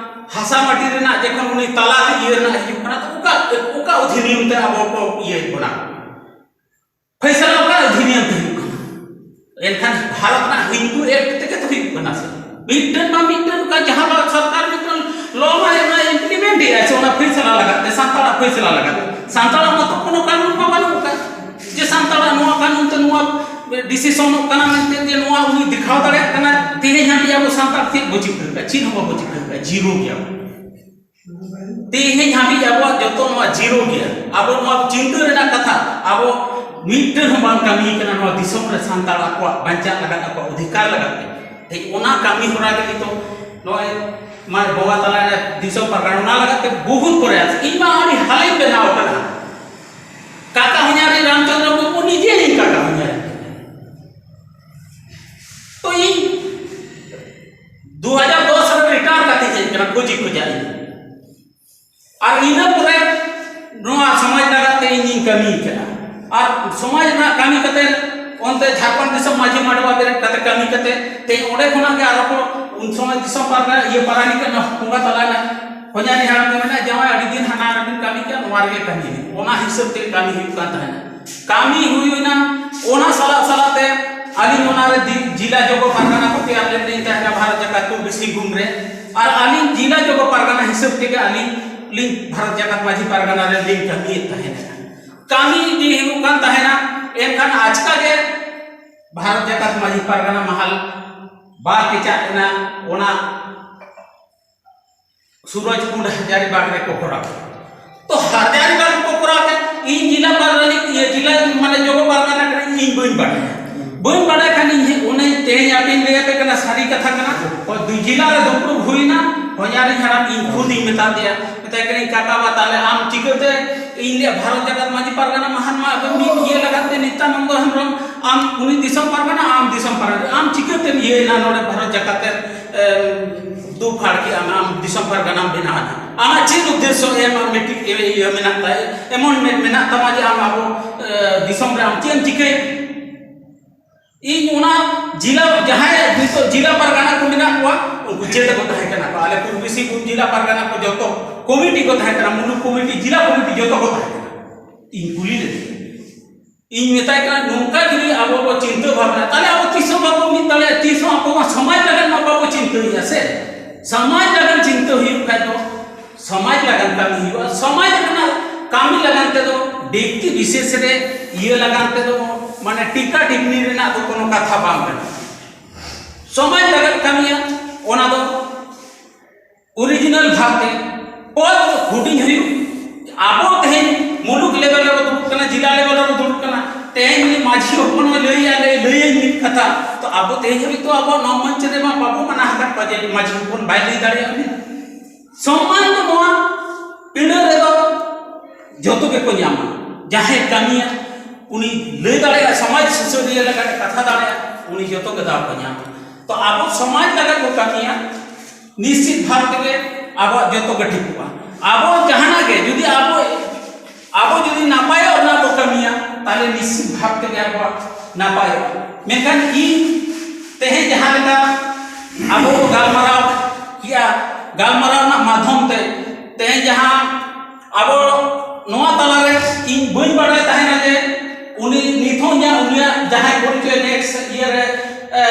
ᱦᱟᱥᱟ ᱢᱟᱹᱴᱤ ᱨᱮᱱᱟᱜ ᱡᱚᱠᱷᱚᱱ ᱩᱱᱤ ᱛᱟᱞᱟ ᱤᱭᱟᱹ ᱨᱮᱱᱟᱜ ᱦᱤᱡᱩᱜ ᱠᱟᱱᱟ, ᱛᱚ ᱚᱠᱟ, ᱚᱠᱟ ᱚᱫᱷᱤᱱᱤᱭᱚᱢ ᱛᱮ ᱟᱵᱚ ᱠᱚ ᱤᱭᱟᱹᱭᱮᱫ ᱵᱚᱱᱟ? ᱯᱷᱟᱭᱥᱟᱞᱟ ᱚᱠᱟ ᱚᱫᱷᱤᱱᱤᱭᱚᱢ ᱛᱮ ᱦᱩᱭᱩᱜ ᱠᱟᱱᱟ? ᱮᱱᱠᱷᱟᱱ ᱵᱷᱟᱨᱚᱛ ᱨᱮᱱᱟᱜ ᱦᱤᱱᱫᱩ ᱮᱠᱴ ᱛᱮᱜᱮ ᱛᱚ ᱦᱩᱭᱩᱜ ᱠᱟᱱᱟ ᱥᱮ᱾ ᱢᱤᱫᱴᱮᱱ ᱢᱟ ᱢᱤᱫᱴᱮᱱ ᱚᱱᱠᱟ ᱡᱟᱦᱟᱸ ᱵᱷᱟᱨᱚᱛ ᱥᱚᱨᱠᱟᱨ ᱢᱤᱫᱴᱮᱱ ᱞᱚ ᱢᱟ ᱮᱢᱟ, ᱤᱢᱯᱞᱤᱢᱮᱱᱴ ᱮᱫᱼᱟ ᱥᱮ, ᱚᱱᱟ ᱯᱷᱟᱭᱥᱟᱞᱟ ᱞᱟᱜᱟᱫ ᱛᱮ, ᱥᱟᱱᱛᱟᱲᱟᱜ ᱯᱷᱟᱭᱥᱟᱞᱟ ᱞᱟᱜᱟᱫ ᱛᱮ᱾ ᱥᱟᱱᱛᱟᱲᱟᱜ ᱢᱟᱛᱚ ᱠᱳᱱᱳ ᱠᱟᱹᱱᱩᱱ ᱢᱟ ᱵᱟᱹᱱᱩᱜ ᱟᱠᱟᱫ ᱡᱮ ᱥᱟᱱᱛᱟᱲᱟᱜ ᱱᱚᱣᱟ ᱠᱟᱹᱱᱩᱱ ᱛᱮ ᱱᱚᱣᱟ ᱰᱤᱥᱤᱥᱚᱱᱚᱜ ᱠᱟᱱᱟ ᱢᱮᱱᱛᱮ ᱡᱮ ᱱᱚᱣᱟ ᱩᱱᱤ ᱫᱮᱠᱷᱟᱣ ᱫᱟᱲᱮᱭᱟᱜ ᱠᱟᱱᱟ᱾ ᱛᱮᱦᱮᱧ ᱦᱟᱹᱵᱤᱡ ᱟᱵᱚ ᱥᱟᱱᱛᱟᱲ ᱪᱮᱫ ᱵᱚ ᱪᱤᱠᱟᱹ ᱟᱠᱟᱫᱼᱟ? ᱪᱮᱫ ᱦᱚᱸ ᱵᱟᱵᱚ ᱪᱤᱠᱟᱹ ᱟᱠᱟᱫᱼᱟ, ᱡᱤᱨᱳ ᱜᱮᱭᱟ ᱵᱚ᱾ ᱛᱮᱦᱮᱧ ᱦᱟᱹᱵᱤᱡ ᱟᱵᱚᱣᱟᱜ ᱡᱚᱛᱚ ᱱᱚᱣᱟ ᱡᱤᱨᱳ ᱜᱮᱭᱟ᱾ ᱟᱵᱚ ᱱᱚᱣᱟ ᱪᱤᱱᱛᱟᱹ ᱨᱮᱱᱟᱜ ᱠᱟᱛᱷᱟ, ᱟᱵᱚ ᱢᱤᱫᱴᱟᱹᱱ ᱦᱚᱸ ᱵᱟᱝ ᱠᱟᱹᱢᱤ ᱠᱟᱱᱟ ᱱᱚᱣᱟ ᱫᱤᱥᱚᱢ ᱨᱮ ᱥᱟᱱᱛᱟᱲ ᱟᱠᱚᱣᱟᱜ ᱵᱟᱧᱪᱟᱜ ᱞᱟᱜᱟᱫ, ᱟᱠᱚᱣᱟᱜ ᱚᱫᱷᱤᱠᱟᱨ ᱞᱟᱜᱟᱫ ᱛᱮ᱾ ᱛᱮᱦᱮᱧ ᱚᱱᱟ ᱠᱟᱹᱢᱤ ᱦᱚᱨᱟ ᱜᱮ ᱱᱤᱛᱚᱜ ᱱᱚᱜᱼᱚᱭ ᱢᱟ ᱵᱚᱸᱜᱟ ᱛᱟᱞᱟᱭᱮᱱᱟ ᱫᱤᱥᱚᱢ ᱯᱟᱨᱜᱟᱱᱟ, ᱚᱱᱟ ᱞᱟᱜᱟᱫ ᱛᱮ ᱵᱚᱦᱩᱛ ᱯᱨᱚᱭᱟᱥ᱾ ᱤᱧ ᱢᱟ ᱟᱹᱰᱤ ᱦᱟᱞᱮᱧ ᱵᱮᱱᱟᱣ ᱠᱟᱱᱟ, ᱠᱟᱠᱟ ᱦᱚᱧᱦᱟᱨᱤᱧ ᱨᱟᱢᱪᱚᱸᱫᱽᱨᱚ ᱢᱩᱨᱢᱩ ᱱᱤᱡᱮ ᱤᱧ ᱠᱟᱠᱟ ᱦᱚᱧᱦᱟᱨᱤᱧ ᱠᱟᱱᱟ᱾ ᱛᱚ ᱤᱧ ᱫᱩ ᱦᱟᱡᱟᱨ ᱫᱚᱥ ᱨᱮ ᱨᱤᱴᱟᱭᱟᱨ ᱠᱟᱛᱮ ᱦᱮᱡ ᱠᱟᱱᱟ ᱠᱳᱪᱤ ᱠᱷᱚᱡᱟᱜ ᱤᱧ᱾ ᱟᱨ ᱤᱱᱟᱹ ᱯᱚᱨᱮ ᱱᱚᱣᱟ ᱥᱚᱢᱟᱡᱽ ᱞᱟᱜᱟᱫ ᱛᱮ ᱤᱧᱤᱧ ᱠᱟᱹᱢᱤ ᱠᱟᱱᱟ᱾ ᱟᱨ ᱥᱚᱢᱟᱡᱽ ᱨᱮᱱᱟᱜ ᱠᱟᱹᱢᱤ ᱠᱟᱛᱮ ᱚᱱᱛᱮ ᱡᱷᱟᱲᱠᱷᱚᱸᱰ ᱫᱤᱥᱚᱢ ᱢᱟᱹᱡᱷᱤ ᱢᱟᱰᱣᱟ ᱵᱮᱨᱮᱫ ᱠᱟᱛᱮ ᱠᱟᱹᱢᱤ ᱠᱟᱛᱮ ᱛᱮᱦᱮᱧ ᱚᱸᱰᱮ ᱠᱷᱚᱱᱟᱜ ᱜᱮ ᱟᱨᱚ ᱠᱚ ᱩᱱ ᱥᱚᱢᱚᱭ ᱫᱤᱥᱚᱢ ᱯᱟᱨᱜᱟᱱᱟ ᱤᱭᱟᱹ ᱯᱟᱨᱟᱱᱤᱠ ᱨᱮᱱᱟᱜ ᱵᱚᱸᱜᱟ ᱛᱟᱞᱟᱭᱮᱱᱟ᱾ ᱦᱚᱧᱦᱟᱨᱤᱧ ᱦᱟᱲᱟᱢ ᱠᱚ ᱢᱮᱱᱟ, "ᱡᱟᱶᱟᱭ ᱟᱹᱰᱤ ᱫᱤᱱ ᱦᱟᱱᱟ ᱨᱮᱵᱤᱱ ᱠᱟᱹᱢᱤ ᱠᱮᱫᱟ, ᱱᱚᱣᱟ ᱨᱮᱜᱮ ᱠᱟᱹᱢᱤ ᱵᱤᱱ, ᱚᱱᱟ ᱦᱤᱥᱟᱹᱵ ᱛᱮ ᱠᱟᱹᱢᱤ ᱦᱩᱭᱩᱜ ᱠᱟᱱ ᱛᱟᱦᱮᱱᱟ᱾" ᱠᱟᱹᱢᱤ ᱦᱩᱭᱱᱟ, ᱚᱱᱟ ᱥᱟᱞᱟᱜ ᱥᱟᱞᱟᱜ ᱛᱮ ᱟᱹᱞᱤᱧ ᱚᱱᱟ ᱨᱮ ᱫᱤ-, ᱡᱤᱞᱟ ᱡᱚᱜᱚ ᱯᱟᱨᱜᱟᱱᱟ ᱠᱚ ᱛᱮᱭᱟᱨ ᱞᱮᱫ ᱞᱤᱧ ᱛᱟᱦᱮᱱᱟ ᱵᱷᱟᱨᱚᱛ ᱡᱟᱠᱟᱛ ᱯᱩᱨᱵᱤ ᱥᱤᱝᱵᱷᱩᱢ ᱨᱮ᱾ ᱟᱨ ᱟᱹᱞᱤᱧ ᱡᱤᱞᱟ ᱡᱚᱜᱚ ᱯᱟᱨᱜᱟᱱᱟ ᱦᱤᱥᱟᱹᱵ ᱛᱮᱜᱮ ᱟᱹᱞᱤᱧ ᱞᱤᱧ ᱵᱷᱟᱨᱚᱛ ᱡᱟᱠᱟᱛ ᱢᱟᱹᱡᱷᱤ ᱯᱟᱨᱜᱟᱱᱟ ᱨᱮ ᱞᱤᱧ ᱠᱟᱹᱢᱤᱭᱮᱫ ᱛᱟᱦᱮᱱᱟ᱾ ᱠᱟᱹᱢᱤ ᱤᱫᱤ ᱦᱩᱭᱩᱜ ᱠᱟᱱ ᱛᱟᱦᱮᱱᱟ, ᱮᱱᱠᱷᱟᱱ ᱟᱪᱠᱟ ᱜᱮ ᱵᱷᱟᱨᱚᱛ ᱡᱟᱠᱟᱛ ᱢᱟᱹᱡᱷᱤ ᱯᱟᱨᱜᱟᱱᱟ ᱢᱟᱦᱟᱞ ᱵᱟᱨ ᱠᱮᱪᱟᱜ ᱮᱱᱟ, ᱚᱱᱟ ᱥᱩᱨᱚᱡᱽᱠᱩᱸᱰ ᱦᱟᱡᱟᱨᱤᱵᱟᱜᱽ ᱨᱮᱠᱚ ᱠᱚᱨᱟᱣ ᱠᱮᱫᱟ᱾ ᱛᱚ ᱦᱟᱡᱟᱨᱤᱵᱟᱜᱽ ᱨᱮᱠᱚ ᱠᱚᱨᱟᱣ ᱠᱮᱫᱟ, ᱤᱧ ᱡᱤᱞᱟ ᱯᱟᱨᱜᱟᱱᱤᱠ, ᱤᱭᱟᱹ, ᱡᱤᱞᱟ ᱢᱟᱱᱮ ᱡᱚᱜᱚ ᱯᱟᱨᱜᱟᱱᱟ ᱠᱟᱹᱱᱟᱹᱧ, ᱤᱧ ᱵᱟᱹᱧ ᱵᱟᱰᱟᱭᱟ᱾ ᱵᱟᱹᱧ ᱵᱟᱰᱟᱭ ᱠᱷᱟᱱ ᱤᱧ ᱦᱮᱡ, ᱚᱱᱮ ᱛᱮᱦᱮᱧ ᱟᱯᱮᱧ ᱞᱟᱹᱭ ᱟᱯᱮ ᱠᱟᱱᱟ, ᱥᱟᱹᱨᱤ ᱠᱟᱛᱷᱟ ᱠᱟᱱᱟ᱾ ᱦᱳᱭ, ᱫᱩ ᱡᱤᱞᱟ ᱨᱮ ᱫᱩᱯᱲᱩᱵ ᱦᱩᱭᱱᱟ, ᱦᱚᱧᱦᱟᱨᱤᱧ ᱦᱟᱲᱟᱢ ᱤᱧ ᱠᱷᱩᱫ ᱤᱧ ᱢᱮᱛᱟ ᱫᱮᱭᱟ, ᱢᱮᱛᱟᱭ ᱠᱟᱹᱱᱟᱹᱧ, "ᱠᱟᱠᱟ ᱵᱟ, ᱛᱟᱦᱞᱮ ᱟᱢ ᱪᱤᱠᱟᱹᱛᱮ ᱤᱧ ᱞᱟᱹᱭᱟ ᱵᱷᱟᱨᱚᱛ ᱡᱟᱠᱟᱛ ᱢᱟᱹᱡᱷᱤ ᱯᱟᱨᱜᱟᱱᱟ ᱢᱟᱦᱟᱞ ᱢᱟ ᱟᱫᱚ ᱢᱤᱫ ᱤᱭᱟᱹ ᱞᱟᱜᱟᱫ ᱛᱮ ᱱᱤᱛᱟᱱᱚᱱᱫᱚ ᱦᱮᱢᱵᱨᱚᱢ, ᱟᱢ ᱩᱱᱤ ᱫᱤᱥᱚᱢ ᱯᱟᱨᱜᱟᱱᱟ, ᱟᱢ ᱫᱤᱥᱚᱢ ᱯᱟᱨᱜᱟᱱᱟ, ᱟᱢ ᱪᱤᱠᱟᱹᱛᱮᱢ ᱤᱭᱟᱹᱭᱮᱱᱟ ᱱᱚᱰᱮ ᱵᱷᱟᱨᱚᱛ ᱡᱟᱠᱟᱛ ᱨᱮ, ᱮᱢ, ᱫᱩ ᱯᱷᱟᱲ ᱠᱮᱜᱼᱟ, ᱟᱢ ᱫᱤᱥᱚᱢ ᱯᱟᱨᱜᱟᱱᱟᱢ ᱵᱮᱱᱟᱣ ᱮᱱᱟ?" ᱟᱢᱟᱜ ᱪᱮᱫ ᱩᱫᱽᱫᱮᱥᱥᱚ ᱮᱢ ᱟᱢ ᱢᱤᱫᱴᱤᱡ ᱤᱭᱟᱹ ᱢᱮᱱᱟᱜ ᱛᱟᱭ, ᱮᱢᱚᱱ ᱢᱮ- ᱢᱮᱱᱟᱜ ᱛᱟᱢᱟ ᱡᱮ ᱟᱢ ᱟᱵᱚ ᱫᱤᱥᱚᱢ ᱨᱮ ᱟᱢ ᱪᱮᱫ ᱮᱢ ᱪᱤᱠᱟᱹᱭᱟ? ᱤᱧ ᱚᱱᱟ ᱡᱤᱞᱟ ᱡᱟᱦᱟᱸᱭ ᱱᱤᱛᱚᱜ ᱡᱤᱞᱟ ᱯᱟᱨᱜᱟᱱᱟ ᱠᱚ ᱢᱮᱱᱟᱜ ᱠᱚᱣᱟ, ᱩᱱᱠᱩ ᱪᱮᱫ ᱠᱚ ᱛᱟᱦᱮᱸ ᱠᱟᱱᱟ ᱠᱚ? ᱟᱞᱮ ᱯᱩᱨᱵᱤ ᱥᱤᱝᱵᱷᱩᱢ ᱡᱤᱞᱟ ᱯᱟᱨᱜᱟᱱᱟ ᱠᱚ ᱡᱚᱛᱚ ᱠᱚᱢᱤᱴᱤ ᱠᱚ ᱛᱟᱦᱮᱸ ᱠᱟᱱᱟ, ᱢᱩᱞᱩᱠ ᱠᱚᱢᱤᱴᱤ, ᱡᱤᱞᱟ ᱠᱚᱢᱤᱴᱤ ᱡᱚᱛᱚ ᱠᱚ ᱛᱟᱦᱮᱸ ᱠᱟᱱᱟ᱾ ᱤᱧ ᱠᱩᱞᱤ ᱞᱮᱫᱮᱭᱟ, ᱤᱧ ᱢᱮᱛᱟᱭ ᱠᱟᱱᱟ, ᱱᱚᱝᱠᱟ ᱡᱩᱫᱤ ᱟᱵᱚ ᱵᱚ ᱪᱤᱱᱛᱟᱹ ᱵᱷᱟᱵᱽᱱᱟ, ᱛᱟᱦᱞᱮ ᱟᱵᱚ ᱛᱤᱥ ᱦᱚᱸ ᱵᱟᱵᱚ ᱢᱤᱫ ᱫᱟᱲᱮᱭᱟᱜᱼᱟ, ᱛᱤᱥ ᱦᱚᱸ ᱟᱵᱚ ᱢᱟ ᱥᱚᱢᱟᱡᱽ ᱞᱟᱹᱜᱤᱫ ᱢᱟ ᱵᱟᱵᱚ ᱪᱤᱱᱛᱟᱹᱭᱮᱫᱼᱟ ᱥᱮ᱾ ᱥᱚᱢᱟᱡᱽ ᱞᱟᱹᱜᱤᱫ ᱪᱤᱱᱛᱟᱹ ᱦᱩᱭᱩᱜ ᱠᱷᱟᱡ ᱫᱚ, ᱥᱚᱢᱟᱡᱽ ᱞᱟᱹᱜᱤᱫ ᱠᱟᱹᱢᱤ ᱦᱩᱭᱩᱜᱼᱟ᱾ ᱥᱚᱢᱟᱡᱽ ᱨᱮᱱᱟᱜ ᱠᱟᱹᱢᱤ ᱞᱟᱹᱜᱤᱫ ᱛᱮᱫᱚ, ᱵᱮᱠᱛᱤ ᱵᱤᱥᱮᱥ ᱨᱮ ᱤᱭᱟᱹ ᱞᱟᱹᱜᱤᱫ ᱛᱮᱫᱚ, ᱢᱟᱱᱮ ᱴᱤᱠᱟ ᱴᱤᱯᱯᱚᱱᱤ ᱨᱮᱱᱟᱜ ᱫᱚ ᱠᱳᱱᱳ ᱠᱟᱛᱷᱟ ᱵᱟᱝ ᱠᱟᱱᱟ᱾ ᱥᱚᱢᱟᱡᱽ ᱞᱟᱹᱜᱤᱫ ᱠᱟᱹᱢᱤᱭᱟ, ᱚᱱᱟ ᱫᱚ ᱚᱨᱤᱡᱤᱱᱟᱞ ᱵᱷᱟᱵᱽ ᱛᱮ ᱯᱚᱫ ᱦᱩᱰᱤᱧ ᱦᱩᱭᱩᱜ᱾ ᱟᱵᱚ ᱛᱮᱦᱮᱧ ᱢᱩᱞᱩᱠ ᱞᱮᱵᱮᱞ ᱨᱮᱵᱚ ᱫᱩᱲᱩᱵ ᱠᱟᱱᱟ, ᱡᱮᱞᱟ ᱞᱮᱵᱮᱞ ᱨᱮᱵᱚ ᱫᱩᱲᱩᱵ ᱠᱟᱱᱟ, ᱛᱮᱦᱮᱧ ᱩᱱᱤ ᱢᱟᱹᱡᱷᱤ ᱦᱚᱯᱚᱱ ᱦᱚᱸ ᱞᱟᱹᱭᱟ, ᱞᱟᱹᱭ, ᱞᱟᱹᱭᱟᱹᱧ ᱢᱤᱫ ᱠᱟᱛᱷᱟ, ᱛᱚ ᱟᱵᱚ ᱛᱮᱦᱮᱧ ᱦᱟᱹᱵᱤᱡ ᱛᱚ ᱟᱵᱚᱣᱟᱜ ᱱᱚᱣᱟ ᱢᱚᱧᱪᱚ ᱨᱮᱢᱟ ᱵᱟᱵᱚ ᱢᱟᱱᱟ ᱟᱠᱟᱫ ᱠᱚᱣᱟ ᱡᱮ ᱢᱟᱹᱡᱷᱤ ᱦᱚᱯᱚᱱ ᱵᱟᱭ ᱞᱟᱹᱭ ᱫᱟᱲᱮᱭᱟᱜᱼᱟ ᱩᱱᱤ᱾ ᱥᱚᱢᱢᱟᱱ ᱫᱚ ᱱᱚᱣᱟ ᱯᱤᱲᱟᱹ ᱨᱮᱫᱚ ᱡᱚᱛᱚ ᱜᱮᱠᱚ ᱧᱟᱢᱟ᱾ ᱡᱟᱦᱟᱸᱭ ᱠᱟᱹᱢᱤᱭᱟ, ᱩᱱᱤ ᱞᱟᱹᱭ ᱫᱟᱲᱮᱭᱟᱜᱼᱟ, ᱥᱚᱢᱟᱡᱽ ᱥᱩᱥᱟᱹᱨᱤᱭᱟᱹ ᱞᱮᱠᱟᱛᱮ ᱠᱟᱛᱷᱟ ᱫᱟᱲᱮᱭᱟᱜᱼᱟ, ᱩᱱᱤ ᱡᱚᱛᱚ ᱜᱮ ᱫᱟᱣ ᱠᱚ ᱧᱟᱢᱟ᱾ ᱛᱚ ᱟᱵᱚ ᱥᱚᱢᱟᱡᱽ ᱞᱟᱹᱜᱤᱫ ᱵᱚ ᱠᱟᱹᱢᱤᱭᱟ, ᱱᱤᱥᱪᱤᱛ ᱵᱷᱟᱵᱽ ᱛᱮᱜᱮ ᱟᱵᱚᱣᱟᱜ ᱡᱚᱛᱚ ᱜᱮ ᱴᱷᱤᱠᱚᱜᱼᱟ᱾ ᱟᱵᱚ ᱡᱟᱦᱟᱱᱟᱜ ᱜᱮ ᱡᱩᱫᱤ ᱟᱵᱚ, ᱟᱵᱚ ᱡᱩᱫᱤ ᱱᱟᱯᱟᱭᱚᱜ ᱨᱮᱱᱟᱜ ᱵᱚ ᱠᱟᱹᱢᱤᱭᱟ, ᱛᱟᱦᱞᱮ ᱱᱤᱥᱪᱤᱛ ᱵᱷᱟᱵᱽ ᱛᱮᱜᱮ ᱟᱵᱚᱣᱟᱜ ᱱᱟᱯᱟᱭᱚᱜᱼᱟ᱾ ᱢᱮᱱᱠᱷᱟᱱ ᱤᱧ ᱛᱮᱦᱮᱧ ᱡᱟᱦᱟᱸ ᱞᱮᱠᱟ ᱟᱵᱚ ᱵᱚ ᱜᱟᱞᱢᱟᱨᱟᱣ ᱠᱮᱜᱼᱟ, ᱜᱟᱞᱢᱟᱨᱟᱣ ᱨᱮᱱᱟᱜ ᱢᱟᱫᱽᱫᱷᱚᱢ ᱛᱮ ᱛᱮᱦᱮᱧ ᱡᱟᱦᱟᱸ ᱟᱵᱚ ᱱᱚᱣᱟ ᱛᱟᱞᱟᱨᱮ ᱤᱧ ᱵᱟᱹᱧ ᱵᱟᱲᱟᱭ ᱛᱟᱦᱮᱱᱟ ᱡᱮ ᱩᱱᱤ ᱱᱤᱛ ᱦᱚᱸ ᱤᱧᱟᱹᱜ, ᱩᱱᱤᱭᱟᱜ ᱡᱟᱦᱟᱸᱭ ᱯᱚᱨᱤᱪᱚᱭ next ᱤᱭᱟᱹᱨᱮ, ᱮ,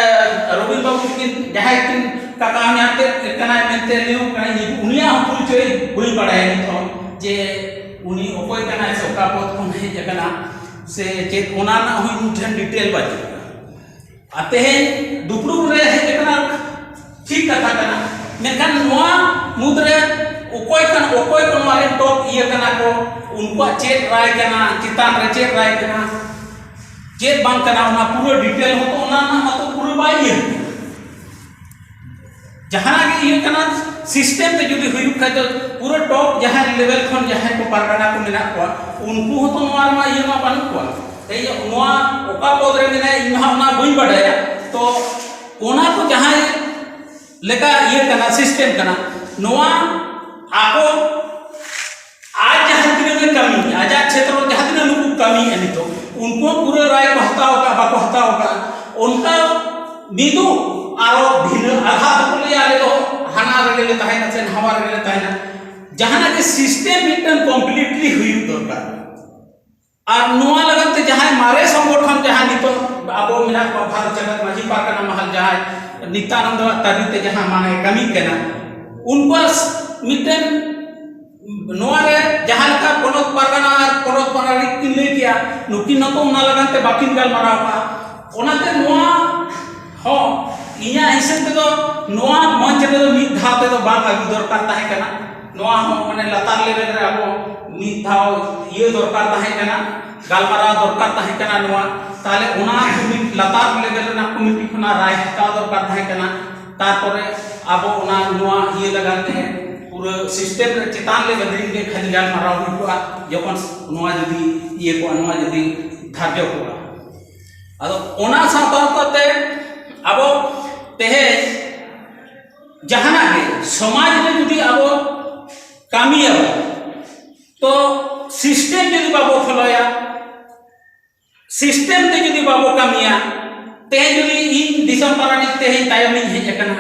ᱨᱚᱵᱤᱱ ᱵᱟᱹᱵᱩ ᱛᱟᱹᱠᱤᱱ ᱡᱟᱦᱟᱸᱭ ᱠᱤᱱ ᱠᱟᱠᱟ ᱦᱚᱧᱦᱟᱨ ᱛᱮᱫ ᱠᱟᱱᱟᱭ ᱢᱮᱱᱛᱮ ᱞᱟᱹᱭ ᱠᱟᱱᱟᱭ, ᱩᱱᱤᱭᱟᱜ ᱦᱚᱸ ᱯᱚᱨᱤᱪᱚᱭ ᱵᱟᱹᱧ ᱵᱟᱲᱟᱭᱟ ᱱᱤᱛ ᱦᱚᱸ, ᱡᱮ ᱩᱱᱤ ᱚᱠᱚᱭ ᱠᱟᱱᱟᱭ ᱥᱮ ᱚᱠᱟ ᱯᱚᱫ ᱠᱷᱚᱱ ᱦᱮᱡ ᱟᱠᱟᱱᱟ ᱥᱮ ᱪᱮᱫ, ᱚᱱᱟ ᱨᱮᱱᱟᱜ ᱦᱚᱸ ᱤᱧ ᱴᱷᱮᱱ detail ᱵᱟᱹᱪᱩᱜ ᱠᱟᱫᱟ᱾ ᱟᱨ ᱛᱮᱦᱮᱧ ᱫᱩᱯᱲᱩᱵ ᱨᱮ ᱦᱮᱡ ᱟᱠᱟᱱᱟ, ᱴᱷᱤᱠ ᱠᱟᱛᱷᱟ ᱠᱟᱱᱟ, ᱢᱮᱱᱠᱷᱟᱱ ᱱᱚᱣᱟ ᱢᱩᱫᱽᱨᱮ ᱚᱠᱚᱭ ᱠᱟᱱ, ᱚᱠᱚᱭ ᱠᱚ ᱱᱚᱣᱟ ᱨᱮᱱ top ᱤᱭᱟᱹ ᱠᱟᱱᱟ ᱠᱚ, ᱩᱱᱠᱩᱣᱟᱜ ᱪᱮᱫ ᱨᱟᱭ ᱠᱟᱱᱟ, ᱪᱮᱛᱟᱱ ᱨᱮ ᱪᱮᱫ ᱨᱟᱭ ᱠᱟᱱᱟ, ᱪᱮᱫ ᱵᱟᱝ ᱠᱟᱱᱟ, ᱚᱱᱟ ᱯᱩᱨᱟᱹ detail ᱦᱚᱸᱛᱚ ᱚᱱᱟ ᱨᱮᱱᱟᱜ ᱢᱟᱛᱚ ᱯᱩᱨᱟᱹ ᱵᱟᱭ ᱤᱭᱟᱹ ᱠᱟᱱᱟ᱾ ᱡᱟᱦᱟᱱᱟᱜ ᱜᱮ ᱤᱭᱟᱹ ᱠᱟᱱᱟ, system ᱛᱮ ᱡᱩᱫᱤ ᱦᱩᱭᱩᱜ ᱠᱷᱟᱡ ᱫᱚ ᱯᱩᱨᱟᱹ top ᱡᱟᱦᱟᱸᱭ level ᱠᱷᱚᱱ ᱡᱟᱦᱟᱸᱭ ᱠᱚ ᱯᱟᱨᱜᱟᱱᱟ ᱠᱚ ᱢᱮᱱᱟᱜ ᱠᱚᱣᱟ, ᱩᱱᱠᱩ ᱦᱚᱸᱛᱚ ᱱᱚᱣᱟ ᱨᱮᱢᱟ ᱤᱭᱟᱹ ᱢᱟ ᱵᱟᱹᱱᱩᱜ ᱠᱚᱣᱟ᱾ ᱛᱮᱦᱮᱧ ᱱᱚᱣᱟ ᱚᱠᱟ ᱯᱚᱫ ᱨᱮ ᱢᱮᱱᱟᱭᱟ, ᱤᱧ ᱢᱟ ᱦᱟᱸᱜ ᱚᱱᱟ ᱵᱟᱹᱧ ᱵᱟᱰᱟᱭᱟ᱾ ᱛᱚ ᱚᱱᱟ ᱠᱚ ᱡᱟᱦᱟᱸᱭ ᱞᱮᱠᱟ ᱤᱭᱟᱹ ᱠᱟᱱᱟ, system ᱠᱟᱱᱟ, ᱱᱚᱣᱟ ᱟᱠᱚ ᱟᱡ ᱡᱟᱦᱟᱸ ᱛᱤᱱᱟᱹᱜ ᱮ ᱠᱟᱹᱢᱤ, ᱟᱡᱟᱜ ᱪᱷᱮᱛᱨᱚ ᱡᱟᱦᱟᱸ ᱛᱤᱱᱟᱹᱜ ᱱᱩᱠᱩ ᱠᱟᱹᱢᱤᱭᱮᱫᱼᱟ ᱱᱤᱛᱚᱜ, ᱩᱱᱠᱩ ᱦᱚᱸ ᱯᱩᱨᱟᱹ ᱨᱟᱭ ᱠᱚ ᱦᱟᱛᱟᱣ ᱟᱠᱟᱫ, ᱵᱟᱠᱚ ᱦᱟᱛᱟᱣ ᱟᱠᱟᱫ᱾ ᱚᱱᱠᱟ ᱢᱤᱫᱩᱜ ᱟᱨᱚ ᱵᱷᱤᱱᱟᱹ ᱟᱫᱷᱟ ᱫᱚᱠᱚ ᱞᱟᱹᱭᱟ, "ᱟᱞᱮ ᱫᱚ ᱦᱟᱱᱟ ᱨᱮᱜᱮ ᱞᱮ ᱛᱟᱦᱮᱱᱟ ᱥᱮ ᱱᱟᱣᱟ ᱨᱮᱜᱮ ᱞᱮ ᱛᱟᱦᱮᱱᱟ᱾" ᱡᱟᱦᱟᱱᱟᱜ ᱜᱮ ᱥᱤᱥᱴᱮᱢ ᱢᱤᱫᱴᱟᱝ ᱠᱚᱢᱯᱞᱤᱴᱞᱤ ᱦᱩᱭᱩᱜ ᱫᱚᱨᱠᱟᱨ᱾ ᱟᱨ ᱱᱚᱣᱟ ᱞᱟᱹᱜᱤᱫ ᱛᱮ ᱡᱟᱦᱟᱸᱭ ᱢᱟᱨᱮ ᱥᱚᱝᱜᱚᱴᱷᱚᱱ, ᱡᱟᱦᱟᱸ ᱱᱤᱛᱚᱜ ᱟᱵᱚ ᱢᱮᱱᱟᱜ ᱠᱚᱣᱟ, ᱵᱷᱟᱨᱚᱛ ᱡᱟᱠᱟᱛ ᱢᱟᱹᱡᱷᱤ ᱯᱟᱨᱜᱟᱱᱟ ᱢᱟᱦᱟᱞ, ᱡᱟᱦᱟᱸᱭ ᱱᱤᱛᱭᱟᱱᱚᱱᱫᱚ ᱟᱜ ᱛᱟᱹᱨᱤ ᱛᱮ ᱡᱟᱦᱟᱸ ᱢᱟᱱᱮ ᱠᱟᱹᱢᱤ ᱠᱟᱱᱟ, ᱩᱱᱠᱩᱣᱟᱜ ᱢᱤᱫᱴᱮᱱ ᱱᱚᱣᱟ ᱨᱮ ᱡᱟᱦᱟᱸ ᱞᱮᱠᱟ ᱯᱚᱱᱚᱛ ᱯᱟᱨᱜᱟᱱᱟ ᱟᱨ ᱯᱚᱱᱚᱛ ᱯᱟᱨᱟᱱᱤᱠ ᱠᱤᱱ ᱞᱟᱹᱭ ᱠᱮᱜᱼᱟ, ᱱᱩᱠᱤᱱ ᱦᱚᱸᱛᱚ ᱚᱱᱟ ᱞᱟᱹᱜᱤᱫ ᱛᱮ ᱵᱟᱹᱠᱤᱱ ᱜᱟᱞᱢᱟᱨᱟᱣ ᱠᱟᱜᱼᱟ᱾ ᱚᱱᱟᱛᱮ ᱱᱚᱣᱟ ᱦᱚᱸ ᱤᱧᱟᱹᱜ ᱦᱤᱥᱟᱹᱵ ᱛᱮᱫᱚ ᱱᱚᱣᱟ ᱢᱚᱧᱪ ᱨᱮᱫᱚ ᱢᱤᱫ ᱫᱷᱟᱣ ᱛᱮᱫᱚ ᱵᱟᱝ ᱟᱹᱜᱩ ᱫᱚᱨᱠᱟᱨ ᱛᱟᱦᱮᱸ ᱠᱟᱱᱟ᱾ ᱱᱚᱣᱟ ᱦᱚᱸ ᱢᱟᱱᱮ ᱞᱟᱛᱟᱨ ᱞᱮᱵᱮᱞ ᱨᱮ ᱟᱵᱚ ᱢᱤᱫ ᱫᱷᱟᱣ ᱤᱭᱟᱹ ᱫᱚᱨᱠᱟᱨ ᱛᱟᱦᱮᱸ ᱠᱟᱱᱟ, ᱜᱟᱞᱢᱟᱨᱟᱣ ᱫᱚᱨᱠᱟᱨ ᱛᱟᱦᱮᱸ ᱠᱟᱱᱟ ᱱᱚᱣᱟ᱾ ᱛᱟᱦᱞᱮ ᱚᱱᱟ ᱠᱚᱢᱤ-, ᱞᱟᱛᱟᱨ ᱞᱮᱵᱮᱞ ᱨᱮᱱᱟᱜ ᱠᱚᱢᱤᱴᱤ ᱠᱷᱚᱱᱟᱜ ᱨᱟᱭ ᱦᱟᱛᱟᱣ ᱫᱚᱨᱠᱟᱨ ᱛᱟᱦᱮᱸ ᱠᱟᱱᱟ᱾ ᱛᱟᱨᱯᱚᱨᱮ ᱟᱵᱚ ᱚᱱᱟ ᱱᱚᱣᱟ ᱤᱭᱟᱹ ᱞᱟᱜᱟᱱ ᱛᱮ ᱯᱩᱨᱟᱹ ᱥᱤᱥᱴᱮᱢ ᱨᱮ ᱪᱮᱛᱟᱱ ᱞᱮᱵᱮᱞ ᱨᱮᱱ ᱜᱮ ᱠᱷᱟᱹᱞᱤ ᱜᱟᱞᱢᱟᱨᱟᱣ ᱦᱩᱭ ᱠᱚᱜᱼᱟ, ᱡᱚᱠᱷᱚᱱ ᱱᱚᱣᱟ ᱡᱩᱫᱤ ᱤᱭᱟᱹ ᱠᱚᱜᱼᱟ, ᱱᱚᱣᱟ ᱡᱩᱫᱤ ᱫᱷᱟᱨᱡᱚ ᱠᱚᱜᱼᱟ᱾ ᱟᱫᱚ ᱚᱱᱟ ᱥᱟᱶ ᱥᱟᱶᱛᱮ ᱟᱵᱚ ᱛᱮᱦᱮᱧ ᱡᱟᱦᱟᱱᱟᱜ ᱜᱮ ᱥᱚᱢᱟᱡᱽ ᱨᱮ ᱡᱩᱫᱤ ᱟᱵᱚ ᱠᱟᱹᱢᱤᱭᱟᱵᱚ, ᱛᱚ ᱥᱤᱥᱴᱮᱢ ᱡᱩᱫᱤ ᱵᱟᱵᱚ ᱯᱷᱚᱞᱳᱭᱟ, ᱥᱤᱥᱴᱮᱢ ᱛᱮ ᱡᱩᱫᱤ ᱵᱟᱵᱚ ᱠᱟᱹᱢᱤᱭᱟ, ᱛᱮᱦᱮᱧ ᱡᱩᱫᱤ ᱤᱧ ᱫᱤᱥᱚᱢ ᱯᱟᱨᱟᱱᱤᱠ ᱛᱮᱦᱮᱧ ᱛᱟᱭᱚᱢᱤᱧ ᱦᱮᱡ ᱟᱠᱟᱱᱟ,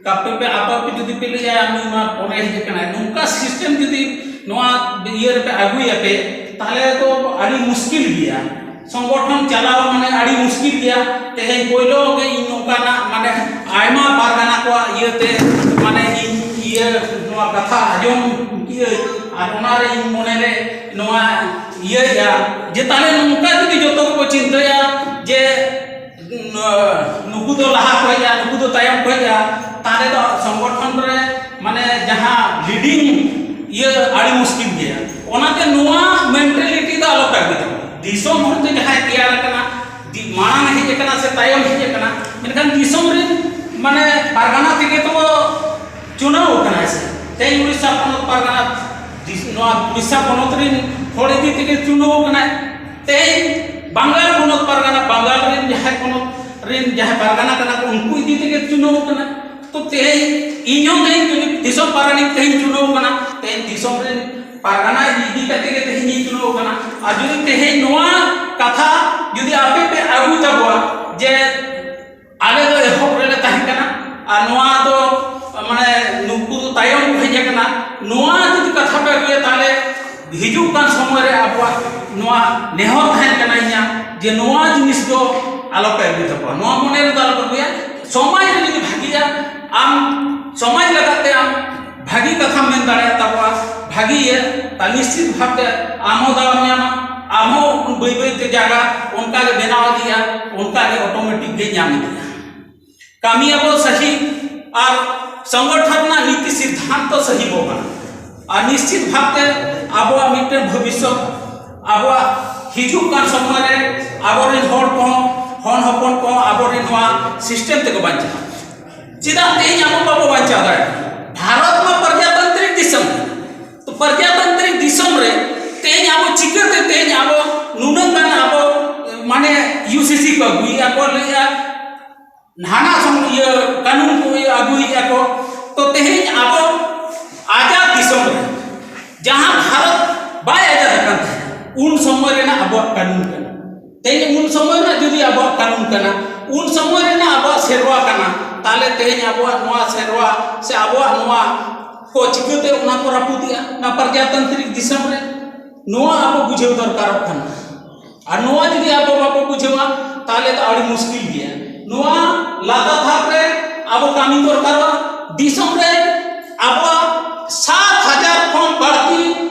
ᱟᱯᱮ ᱯᱮ, ᱟᱯᱮ ᱯᱮ ᱡᱩᱫᱤ ᱯᱮ ᱞᱟᱹᱭᱟ ᱱᱩᱭ ᱢᱟ ᱯᱚᱨᱮ ᱦᱮᱡ ᱟᱠᱟᱱᱟᱭ, ᱱᱚᱝᱠᱟ ᱥᱤᱥᱴᱮᱢ ᱡᱩᱫᱤ ᱱᱚᱣᱟ ᱤᱭᱟᱹ ᱨᱮᱯᱮ ᱟᱹᱜᱩᱭᱟᱯᱮ, ᱛᱟᱦᱞᱮ ᱫᱚ ᱟᱹᱰᱤ ᱢᱩᱥᱠᱤᱞ ᱜᱮᱭᱟ᱾ ᱥᱚᱝᱜᱚᱴᱷᱚᱱ ᱪᱟᱞᱟᱣ ᱢᱟᱱᱮ ᱟᱹᱰᱤ ᱢᱩᱥᱠᱤᱞ ᱜᱮᱭᱟ᱾ ᱛᱮᱦᱮᱧ ᱯᱳᱭᱞᱳ ᱜᱮ ᱤᱧ ᱱᱚᱝᱠᱟᱱᱟᱜ ᱢᱟᱱᱮ ᱟᱭᱢᱟ ᱯᱟᱨᱜᱟᱱᱟ ᱠᱚᱣᱟᱜ ᱤᱭᱟᱹᱛᱮ ᱢᱟᱱᱮ ᱤᱧ ᱤᱭᱟᱹ ᱱᱚᱣᱟ ᱠᱟᱛᱷᱟ ᱟᱸᱡᱚᱢ ᱠᱤᱭᱟᱹᱧ, ᱟᱨ ᱚᱱᱟᱨᱮ ᱤᱧ ᱢᱚᱱᱮᱨᱮ ᱱᱚᱣᱟ ᱤᱭᱟᱹᱭᱟ ᱡᱮ ᱛᱟᱦᱞᱮ ᱱᱚᱝᱠᱟ ᱡᱩᱫᱤ ᱡᱚᱛᱚ ᱜᱮᱠᱚ ᱪᱤᱱᱛᱟᱹᱭᱟ ᱡᱮ ᱱᱩᱠᱩ ᱫᱚ ᱞᱟᱦᱟ ᱠᱚ ᱦᱮᱡᱼᱟ, ᱱᱩᱠᱩ ᱫᱚ ᱛᱟᱭᱚᱢ ᱠᱚ ᱦᱮᱡᱼᱟ, ᱛᱟᱦᱞᱮ ᱫᱚ ᱥᱚᱝᱜᱚᱴᱷᱚᱱ ᱨᱮ ᱢᱟᱱᱮ ᱡᱟᱦᱟᱸ ᱞᱤᱰᱤᱝ ᱤᱭᱟᱹ ᱟᱹᱰᱤ ᱢᱩᱥᱠᱤᱞ ᱜᱮᱭᱟ᱾ ᱚᱱᱟᱛᱮ ᱱᱚᱣᱟ ᱢᱮᱱᱴᱟᱞᱤᱴᱤ ᱫᱚ ᱟᱞᱚ ᱯᱮ ᱟᱹᱜᱩᱭ ᱛᱟᱵᱚᱱᱟ᱾ ᱫᱤᱥᱚᱢ ᱦᱚᱲ ᱛᱮ ᱡᱟᱦᱟᱸᱭ ᱛᱮᱭᱟᱨ ᱟᱠᱟᱱᱟ, ᱫᱤ-, ᱢᱟᱲᱟᱝ ᱦᱮᱡ ᱟᱠᱟᱱᱟ ᱥᱮ ᱛᱟᱭᱚᱢ ᱦᱮᱡ ᱟᱠᱟᱱᱟ, ᱢᱮᱱᱠᱷᱟᱱ ᱫᱤᱥᱚᱢ ᱨᱮᱱ ᱢᱟᱱᱮ ᱯᱟᱨᱜᱟᱱᱟ ᱛᱮᱜᱮ ᱛᱚ ᱪᱩᱱᱟᱹᱣ ᱟᱠᱟᱱᱟᱭ ᱥᱮ᱾ ᱛᱮᱦᱮᱧ ᱩᱲᱤᱥᱥᱟ ᱯᱚᱱᱚᱛ ᱯᱟᱨᱜᱟᱱᱟ, ᱫᱤᱥ-, ᱱᱚᱣᱟ ᱩᱲᱤᱥᱥᱟ ᱯᱚᱱᱚᱛ ᱨᱮᱱ ᱦᱚᱲ ᱤᱫᱤ ᱛᱮᱜᱮ ᱪᱩᱱᱟᱹᱣ ᱟᱠᱟᱱᱟᱭ᱾ ᱛᱮᱦᱮᱧ ᱵᱟᱝᱜᱟᱞ ᱯᱚᱱᱚᱛ ᱯᱟᱨᱜᱟᱱᱟ, ᱵᱟᱝᱜᱟᱞ ᱨᱮᱱ ᱡᱟᱦᱟᱸᱭ ᱯᱚᱱᱚᱛ ᱨᱮᱱ ᱡᱟᱦᱟᱸᱭ ᱯᱟᱨᱜᱟᱱᱟ ᱠᱟᱱᱟ ᱠᱚ, ᱩᱱᱠᱩ ᱤᱫᱤ ᱛᱮᱜᱮ ᱪᱩᱱᱟᱹᱣ ᱟᱠᱟᱱᱟ᱾ ᱛᱮᱦᱮᱧ ᱤᱧ ᱦᱚᱸ ᱛᱮᱦᱮᱧ ᱡᱩᱫᱤ ᱫᱤᱥᱚᱢ ᱯᱟᱨᱟᱱᱤᱠ ᱛᱮᱦᱮᱧ ᱪᱩᱱᱟᱹᱣ ᱠᱟᱱᱟ, ᱛᱮᱦᱮᱧ ᱫᱤᱥᱚᱢ ᱨᱮᱱ ᱯᱟᱨᱜᱟᱱᱟ ᱤᱫᱤ ᱠᱟᱛᱮ ᱜᱮ ᱛᱮᱦᱮᱧ ᱤᱧ ᱪᱩᱱᱟᱹᱣ ᱠᱟᱱᱟ᱾ ᱟᱨ ᱡᱩᱫᱤ ᱛᱮᱦᱮᱧ ᱱᱚᱣᱟ ᱠᱟᱛᱷᱟ ᱡᱩᱫᱤ ᱟᱯᱮ ᱯᱮ ᱟᱹᱜᱩᱭ ᱛᱟᱵᱚᱣᱟ ᱡᱮ ᱟᱞᱮ ᱫᱚ ᱮᱦᱚᱵ ᱨᱮᱞᱮ ᱛᱟᱦᱮᱸ ᱠᱟᱱᱟ ᱟᱨ ᱱᱚᱣᱟ ᱫᱚ ᱢᱟᱱᱮ ᱱᱩᱠᱩ ᱫᱚ ᱛᱟᱭᱚᱢ ᱠᱚ ᱦᱮᱡ ᱟᱠᱟᱱᱟ, ᱱᱚᱣᱟ ᱡᱩᱫᱤ ᱠᱟᱛᱷᱟ ᱯᱮ ᱟᱹᱜᱩᱭᱟ, ᱛᱟᱦᱚᱞᱮ ᱦᱤᱡᱩᱜ ᱠᱟᱱ ᱥᱚᱢᱚᱭ ᱨᱮ ᱟᱵᱚᱣᱟᱜ ᱱᱚᱣᱟ ᱱᱮᱦᱚᱨ ᱛᱟᱦᱮᱱ ᱠᱟᱱᱟ ᱤᱧᱟᱹᱜ ᱡᱮ ᱱᱚᱣᱟ ᱡᱤᱱᱤᱥ ᱫᱚ ᱟᱞᱚᱯᱮ ᱟᱹᱜᱩᱭ ᱛᱟᱵᱚᱣᱟ, ᱱᱚᱣᱟ ᱢᱚᱱᱮ ᱨᱮᱫᱚ ᱟᱞᱚᱯᱮ ᱟᱹᱜᱩᱭᱟ᱾ ᱥᱚᱢᱟᱡᱽ ᱨᱮ ᱡᱩᱫᱤ ᱵᱷᱟᱹᱜᱤᱭᱟ, ᱟᱢ ᱥᱚᱢᱟᱡᱽ ᱞᱟᱹᱜᱤᱫ ᱛᱮ ᱟᱢ ᱵᱷᱟᱹᱜᱤ ᱠᱟᱛᱷᱟᱢ ᱢᱮᱱ ᱫᱟᱲᱮᱭᱟᱜ ᱛᱟᱵᱚᱣᱟ, ᱵᱷᱟᱹᱜᱤ ᱤᱭᱟᱹ, ᱛᱟ ᱱᱤᱥᱪᱤᱛ ᱵᱷᱟᱵᱽ ᱛᱮ ᱟᱢ ᱦᱚᱸ ᱫᱟᱣ ᱮᱢ ᱧᱟᱢᱟ, ᱟᱢ ᱦᱚᱸ ᱵᱟᱹᱭ ᱵᱟᱹᱭ ᱛᱮ ᱡᱟᱭᱜᱟ ᱚᱱᱠᱟ ᱜᱮ ᱵᱮᱱᱟᱣ ᱤᱫᱤᱜᱼᱟ, ᱚᱱᱠᱟ ᱜᱮ ᱚᱴᱳᱢᱮᱴᱤᱠ ᱜᱮ ᱧᱟᱢ ᱤᱫᱤᱜᱼᱟ᱾ ᱠᱟᱹᱢᱤᱭᱟᱵᱚ ᱥᱟᱹᱦᱤ ᱟᱨ ᱥᱚᱝᱜᱚᱴᱷᱚᱱ ᱨᱮᱱᱟᱜ ᱱᱤᱛᱤ ᱥᱤᱫᱽᱫᱷᱟᱱᱛᱚ ᱥᱟᱹᱦᱤ ᱵᱚ ᱠᱟᱱᱟ᱾ ᱟᱨ ᱱᱤᱥᱪᱤᱛ ᱵᱷᱟᱵᱽ ᱛᱮ ᱟᱵᱚᱣᱟᱜ ᱢᱤᱫᱴᱮᱱ ᱵᱷᱚᱵᱤᱥᱥᱚᱛ, ᱟᱵᱚᱣᱟᱜ ᱦᱤᱡᱩᱜ ᱠᱟᱱ ᱥᱚᱢᱚᱭ ᱨᱮ ᱟᱵᱚᱨᱮᱱ ᱦᱚᱲ ᱠᱚᱦᱚᱸ, ᱦᱚᱱ ᱦᱚᱯᱚᱱ ᱠᱚᱦᱚᱸ ᱟᱵᱚᱨᱮᱱ ᱱᱚᱣᱟ ᱥᱤᱥᱴᱮᱢ ᱛᱮᱠᱚ ᱵᱟᱧᱪᱟᱜᱼᱟ᱾ ᱪᱮᱫᱟᱜ ᱛᱮᱦᱮᱧ ᱟᱵᱚ ᱵᱟᱵᱚ ᱵᱟᱧᱪᱟᱣ ᱫᱟᱲᱮᱭᱟᱜᱼᱟ? ᱵᱷᱟᱨᱚᱛ ᱢᱟ ᱯᱨᱚᱡᱟᱛᱟᱱᱛᱨᱤᱠ ᱫᱤᱥᱚᱢ ᱠᱟᱱᱟ᱾ ᱛᱚ ᱯᱨᱚᱡᱟᱛᱟᱱᱛᱨᱤᱠ ᱫᱤᱥᱚᱢ ᱨᱮ ᱛᱮᱦᱮᱧ ᱟᱵᱚ ᱪᱤᱠᱟᱹᱛᱮ ᱛᱮᱦᱮᱧ ᱟᱵᱚ ᱱᱩᱱᱟᱹᱜ ᱜᱟᱱ ᱟᱵᱚ ᱢᱟᱱᱮ ᱤᱭᱩ ᱥᱤ ᱥᱤ ᱠᱚ ᱟᱹᱜᱩᱭᱮᱫᱼᱟ ᱠᱚ, ᱞᱟᱹᱭᱮᱫᱼᱟ ᱦᱟᱱᱟ ᱥᱚᱢ-, ᱤᱭᱟᱹ ᱠᱟᱹᱱᱩᱱ ᱠᱚ ᱤᱭᱟᱹ ᱟᱹᱜᱩᱭᱮᱫᱼᱟ ᱠᱚ᱾ ᱛᱚ ᱛᱮᱦᱮᱧ ᱟᱵᱚ ᱟᱡᱟᱫ ᱫᱤᱥᱚᱢ ᱨᱮ ᱡᱟᱦᱟᱸ ᱵᱷᱟᱨᱚᱛ ᱵᱟᱭ ᱟᱡᱟᱫ ᱟᱠᱟᱱ ᱛᱟᱦᱮᱸᱫ, ᱩᱱ ᱥᱚᱢᱚᱭ ᱨᱮᱱᱟᱜ ᱟᱵᱚᱣᱟᱜ ᱠᱟᱹᱱᱩᱱ ᱠᱟᱱᱟ᱾ ᱛᱮᱦᱮᱧ ᱩᱱ ᱥᱚᱢᱚᱭ ᱨᱮᱱᱟᱜ ᱡᱩᱫᱤ ᱟᱵᱚᱣᱟᱜ ᱠᱟᱹᱱᱩᱱ ᱠᱟᱱᱟ, ᱩᱱ ᱥᱚᱢᱚᱭ ᱨᱮᱱᱟᱜ ᱟᱵᱚᱣᱟᱜ ᱥᱮᱨᱣᱟ ᱠᱟᱱᱟ, ᱛᱟᱦᱞᱮ ᱛᱮᱦᱮᱧ ᱟᱵᱚᱣᱟᱜ ᱱᱚᱣᱟ ᱥᱮᱨᱣᱟ ᱥᱮ ᱟᱵᱚᱣᱟᱜ ᱱᱚᱣᱟ ᱠᱚ ᱪᱤᱠᱟᱹᱛᱮ ᱚᱱᱟ ᱠᱚ ᱨᱟᱹᱯᱩᱫᱮᱜᱼᱟ ᱚᱱᱟ ᱯᱨᱚᱡᱟᱛᱟᱱᱛᱨᱤᱠ ᱫᱤᱥᱚᱢ ᱨᱮ? ᱱᱚᱣᱟ ᱟᱵᱚ ᱵᱩᱡᱷᱟᱹᱣ ᱫᱚᱨᱠᱟᱨᱚᱜ ᱠᱟᱱᱟ᱾ ᱟᱨ ᱱᱚᱣᱟ ᱡᱩᱫᱤ ᱟᱵᱚ ᱵᱟᱵᱚ ᱵᱩᱡᱷᱟᱹᱣᱟ, ᱛᱟᱦᱞᱮ ᱫᱚ ᱟᱹᱰᱤ ᱢᱩᱥᱠᱤᱞ ᱜᱮᱭᱟ᱾ ᱱᱚᱣᱟ ᱞᱟᱛᱟᱨ ᱛᱷᱟᱠ ᱨᱮ ᱟᱵᱚ ᱠᱟᱹᱢᱤ ᱫᱚᱨᱠᱟᱨᱚᱜᱼᱟ᱾ ᱫᱤᱥᱚᱢ ᱨᱮ ᱟᱵᱚᱣᱟᱜ ᱥᱟᱛ ᱦᱟᱡᱟᱨ ᱠᱷᱚᱱ ᱵᱟᱹᱲᱛᱤ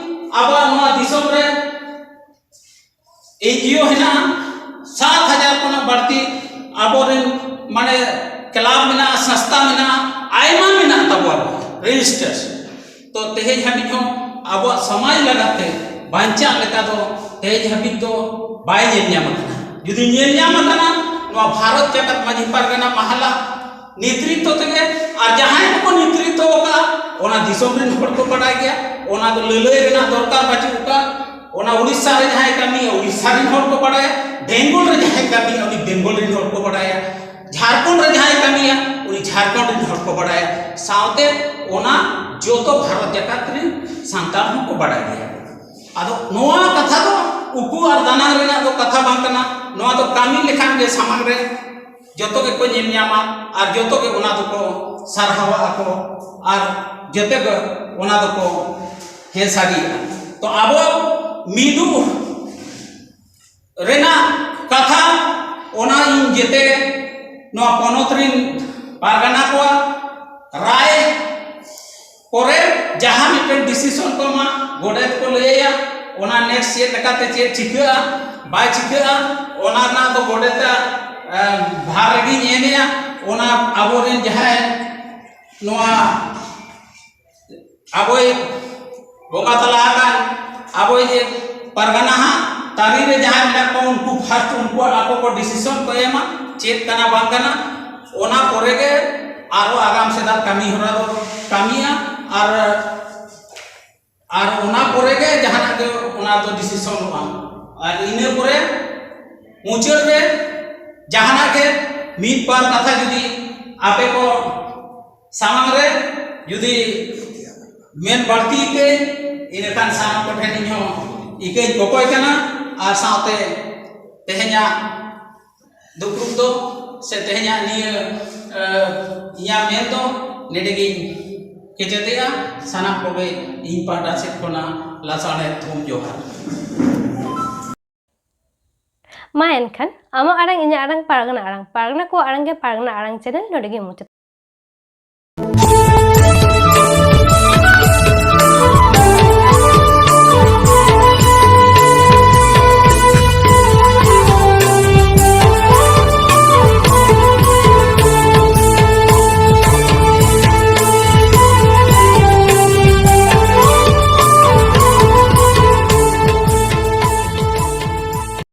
ᱟᱵᱚᱣᱟᱜ ᱱᱚᱣᱟ ᱫᱤᱥᱚᱢ ᱨᱮ ᱮᱱ ᱡᱤ ᱳ ᱦᱮᱱᱟᱜᱼᱟ, ᱥᱟᱛ ᱦᱟᱡᱟᱨ ᱠᱷᱚᱱᱟᱜ ᱵᱟᱹᱲᱛᱤ ᱟᱵᱚᱨᱮᱱ ᱢᱟᱱᱮ ᱠᱞᱟᱵᱽ ᱢᱮᱱᱟᱜᱼᱟ, ᱥᱚᱝᱥᱛᱷᱟ ᱢᱮᱱᱟᱜᱼᱟ, ᱟᱭᱢᱟ ᱢᱮᱱᱟᱜ ᱛᱟᱵᱚᱣᱟ ᱨᱮᱡᱤᱥᱴᱟᱨ᱾ ᱛᱚ ᱛᱮᱦᱮᱧ ᱦᱟᱹᱵᱤᱡ ᱦᱚᱸ ᱟᱵᱚᱣᱟᱜ ᱥᱚᱢᱟᱡᱽ ᱞᱟᱜᱟᱫ ᱛᱮ ᱵᱟᱧᱪᱟᱜ ᱞᱮᱠᱟ ᱫᱚ ᱛᱮᱦᱮᱧ ᱦᱟᱹᱵᱤᱡ ᱫᱚ ᱵᱟᱭ ᱧᱮᱞ ᱧᱟᱢ ᱟᱠᱟᱱᱟ᱾ ᱡᱩᱫᱤ ᱧᱮᱞ ᱧᱟᱢ ᱟᱠᱟᱱᱟ, ᱱᱚᱣᱟ ᱵᱷᱟᱨᱚᱛ ᱡᱟᱠᱟᱛ ᱢᱟᱹᱡᱷᱤ ᱯᱟᱨᱜᱟᱱᱟ ᱢᱟᱦᱟᱞᱟ ᱱᱮᱛᱨᱤᱛᱛᱚ ᱛᱮᱜᱮ, ᱟᱨ ᱡᱟᱦᱟᱸᱭ ᱠᱚᱠᱚ ᱱᱮᱛᱨᱤᱛᱛᱚ ᱟᱠᱟᱫᱼᱟ, ᱚᱱᱟ ᱫᱤᱥᱚᱢ ᱨᱮᱱ ᱦᱚᱲ ᱠᱚ ᱵᱟᱰᱟᱭ ᱜᱮᱭᱟ, ᱚᱱᱟ ᱫᱚ ᱞᱟᱹᱞᱟᱹᱭ ᱨᱮᱱᱟᱜ ᱫᱚᱨᱠᱟᱨ ᱵᱟᱹᱪᱩᱜ ᱟᱠᱟᱫᱼᱟ᱾ ᱚᱱᱟ ᱩᱲᱤᱥᱥᱟ ᱨᱮ ᱡᱟᱦᱟᱸᱭ ᱠᱟᱹᱢᱤᱭᱟ, ᱩᱲᱤᱥᱥᱟ ᱨᱮᱱ ᱦᱚᱲ ᱠᱚ ᱵᱟᱰᱟᱭᱟ, ᱵᱮᱝᱜᱚᱞ ᱨᱮ ᱡᱟᱦᱟᱸᱭ ᱠᱟᱹᱢᱤᱭᱟ, ᱩᱱᱤ ᱵᱮᱝᱜᱚᱞ ᱨᱮᱱ ᱦᱚᱲ ᱠᱚ ᱵᱟᱰᱟᱭᱟ, ᱡᱷᱟᱲᱠᱷᱚᱸᱰ ᱨᱮ ᱡᱟᱦᱟᱸᱭ ᱠᱟᱹᱢᱤᱭᱟ, ᱩᱱᱤ ᱡᱷᱟᱲᱠᱷᱚᱸᱰ ᱨᱮᱱ ᱦᱚᱲ ᱠᱚ ᱵᱟᱲᱟᱭᱟ, ᱥᱟᱶᱛᱮ ᱚᱱᱟ ᱡᱚᱛᱚ ᱵᱷᱟᱨᱚᱛ ᱡᱟᱠᱟᱛ ᱨᱮᱱ ᱥᱟᱱᱛᱟᱲ ᱦᱚᱸᱠᱚ ᱵᱟᱲᱟᱭ ᱜᱮᱭᱟ᱾ ᱟᱫᱚ ᱱᱚᱣᱟ ᱠᱟᱛᱷᱟ ᱫᱚ ᱩᱠᱩ ᱟᱨ ᱫᱟᱱᱟᱝ ᱨᱮᱱᱟᱜ ᱫᱚ ᱠᱟᱛᱷᱟ ᱵᱟᱝ ᱠᱟᱱᱟ, ᱱᱚᱣᱟ ᱫᱚ ᱠᱟᱹᱢᱤ ᱞᱮᱠᱷᱟᱱ ᱜᱮ ᱥᱟᱢᱟᱝ ᱨᱮ ᱡᱚᱛᱚ ᱜᱮᱠᱚ ᱧᱮᱞ ᱧᱟᱢᱟ ᱟᱨ ᱡᱚᱛᱚ ᱜᱮ ᱚᱱᱟ ᱫᱚᱠᱚ ᱥᱟᱨᱦᱟᱣᱟ ᱟᱠᱚ ᱟᱨ ᱡᱚᱛᱚ ᱜᱮ ᱚᱱᱟ ᱫᱚᱠᱚ ᱦᱮᱸ ᱥᱟᱹᱨᱤᱭᱟᱜᱼᱟ᱾ ᱛᱚ ᱟᱵᱚ ᱢᱤᱫᱩᱜ ᱨᱮᱱᱟᱜ ᱠᱟᱛᱷᱟ ᱚᱱᱟ ᱤᱧ ᱡᱮᱛᱮ ᱱᱚᱣᱟ ᱯᱚᱱᱚᱛ ᱨᱤᱱ ᱯᱟᱨᱜᱟᱱᱟ ᱠᱚᱣᱟᱜ ᱨᱟᱭ ᱯᱚᱨᱮ ᱡᱟᱦᱟᱸ ᱢᱤᱫᱴᱮᱱ ᱰᱤᱥᱤᱥᱚᱱ ᱠᱚ ᱮᱢᱟ, ᱜᱚᱰᱮᱛ ᱠᱚ ᱞᱟᱹᱭᱟ, ᱚᱱᱟ ᱱᱮᱠᱥᱴ ᱪᱮᱫ ᱞᱮᱠᱟᱛᱮ ᱪᱮᱫ ᱪᱤᱠᱟᱹᱜᱼᱟ ᱵᱟᱭ ᱪᱤᱠᱟᱹᱜᱼᱟ, ᱚᱱᱟ ᱨᱮᱱᱟᱜ ᱫᱚ ᱜᱚᱰᱮᱛᱟᱜ ᱮ, ᱵᱷᱟᱨ ᱨᱮᱜᱮᱧ ᱮᱢᱮᱜᱼᱟ᱾ ᱚᱱᱟ ᱟᱵᱚᱨᱮᱱ ᱡᱟᱦᱟᱸᱭ ᱱᱚᱣᱟ ᱟᱵᱚᱭ ᱵᱚᱸᱜᱟ ᱛᱟᱞᱟ ᱟᱠᱟᱱ ᱟᱵᱚᱭᱤᱡ ᱯᱟᱨᱜᱟᱱᱟ ᱦᱟᱸᱜ ᱛᱟᱹᱨᱤ ᱨᱮ ᱡᱟᱦᱟᱸᱭ ᱢᱮᱱᱟᱜ ᱠᱚᱣᱟ, ᱩᱱᱠᱩ ᱯᱷᱟᱥᱴ ᱩᱱᱠᱩᱣᱟᱜ ᱟᱠᱚ ᱠᱚ ᱰᱤᱥᱤᱥᱚᱱ ᱠᱚ ᱮᱢᱟ, ᱪᱮᱫ ᱠᱟᱱᱟ ᱵᱟᱝ ᱠᱟᱱᱟ᱾ ᱚᱱᱟ ᱯᱚᱨᱮ ᱜᱮ ᱟᱨᱚ ᱟᱜᱟᱢ ᱥᱮᱫᱟᱜ ᱠᱟᱹᱢᱤ ᱦᱚᱨᱟ ᱫᱚ ᱠᱟᱹᱢᱤᱭᱟ᱾ ᱟᱨ ᱟᱨ ᱚᱱᱟ ᱯᱚᱨᱮ ᱜᱮ ᱡᱟᱦᱟᱱᱟᱜ ᱜᱮ ᱚᱱᱟ ᱫᱚ ᱰᱤᱥᱤᱥᱚᱱᱚᱜᱼᱟ᱾ ᱟᱨ ᱤᱱᱟᱹ ᱯᱚᱨᱮ ᱢᱩᱪᱟᱹᱫ ᱨᱮ ᱡᱟᱦᱟᱱᱟᱜ ᱜᱮ ᱢᱤᱫ ᱵᱟᱨ ᱠᱟᱛᱷᱟ ᱡᱩᱫᱤ ᱟᱯᱮ ᱠᱚ ᱥᱟᱢᱟᱝ ᱨᱮ ᱡᱩᱫᱤ ᱢᱮᱱ ᱵᱟᱹᱲᱛᱤ ᱠᱟᱹᱧ, ᱤᱱᱟᱹᱠᱷᱟᱱ ᱥᱟᱱᱟᱢ ᱠᱚᱴᱷᱮᱱ ᱤᱧ ᱦᱚᱸ ᱤᱠᱟᱹᱧ ᱠᱚᱠᱚᱭ ᱠᱟᱱᱟ᱾ ᱟᱨ ᱥᱟᱶᱛᱮ ᱛᱮᱦᱮᱧᱟᱜ ᱫᱩᱯᱲᱩᱵ ᱫᱚ ᱥᱮ ᱛᱮᱦᱮᱧᱟᱜ ᱱᱤᱭᱟᱹ, ᱮ, ᱤᱧᱟᱹᱜ ᱢᱮᱱ ᱫᱚ ᱱᱚᱰᱮ ᱜᱤᱧ ᱠᱮᱪᱮᱫᱮᱜᱼᱟ᱾ ᱥᱟᱱᱟᱢ ᱠᱚᱜᱮ ᱤᱧ ᱯᱟᱦᱴᱟ ᱥᱮᱫ ᱠᱷᱚᱱᱟᱜ ᱞᱟᱥᱟᱲᱦᱮᱫ ᱛᱷᱩᱢ ᱡᱚᱦᱟᱨ᱾ ᱢᱟ ᱮᱱᱠᱷᱟᱱ ᱟᱢᱟᱜ ᱟᱲᱟᱝ ᱤᱧᱟᱹᱜ ᱟᱲᱟᱝ ᱯᱟᱨᱜᱟᱱᱟ ᱟᱲᱟᱝ, ᱯᱟᱨᱜᱟᱱᱟ ᱠᱚᱣᱟᱜ ᱟᱲᱟᱝ ᱜᱮ ᱯᱟᱨᱜᱟᱱᱟ ᱟᱲᱟᱝ ᱪᱮᱱᱮᱞ ᱱᱚᱰᱮ ᱜᱮ ᱢᱩᱪᱟᱹᱫ᱾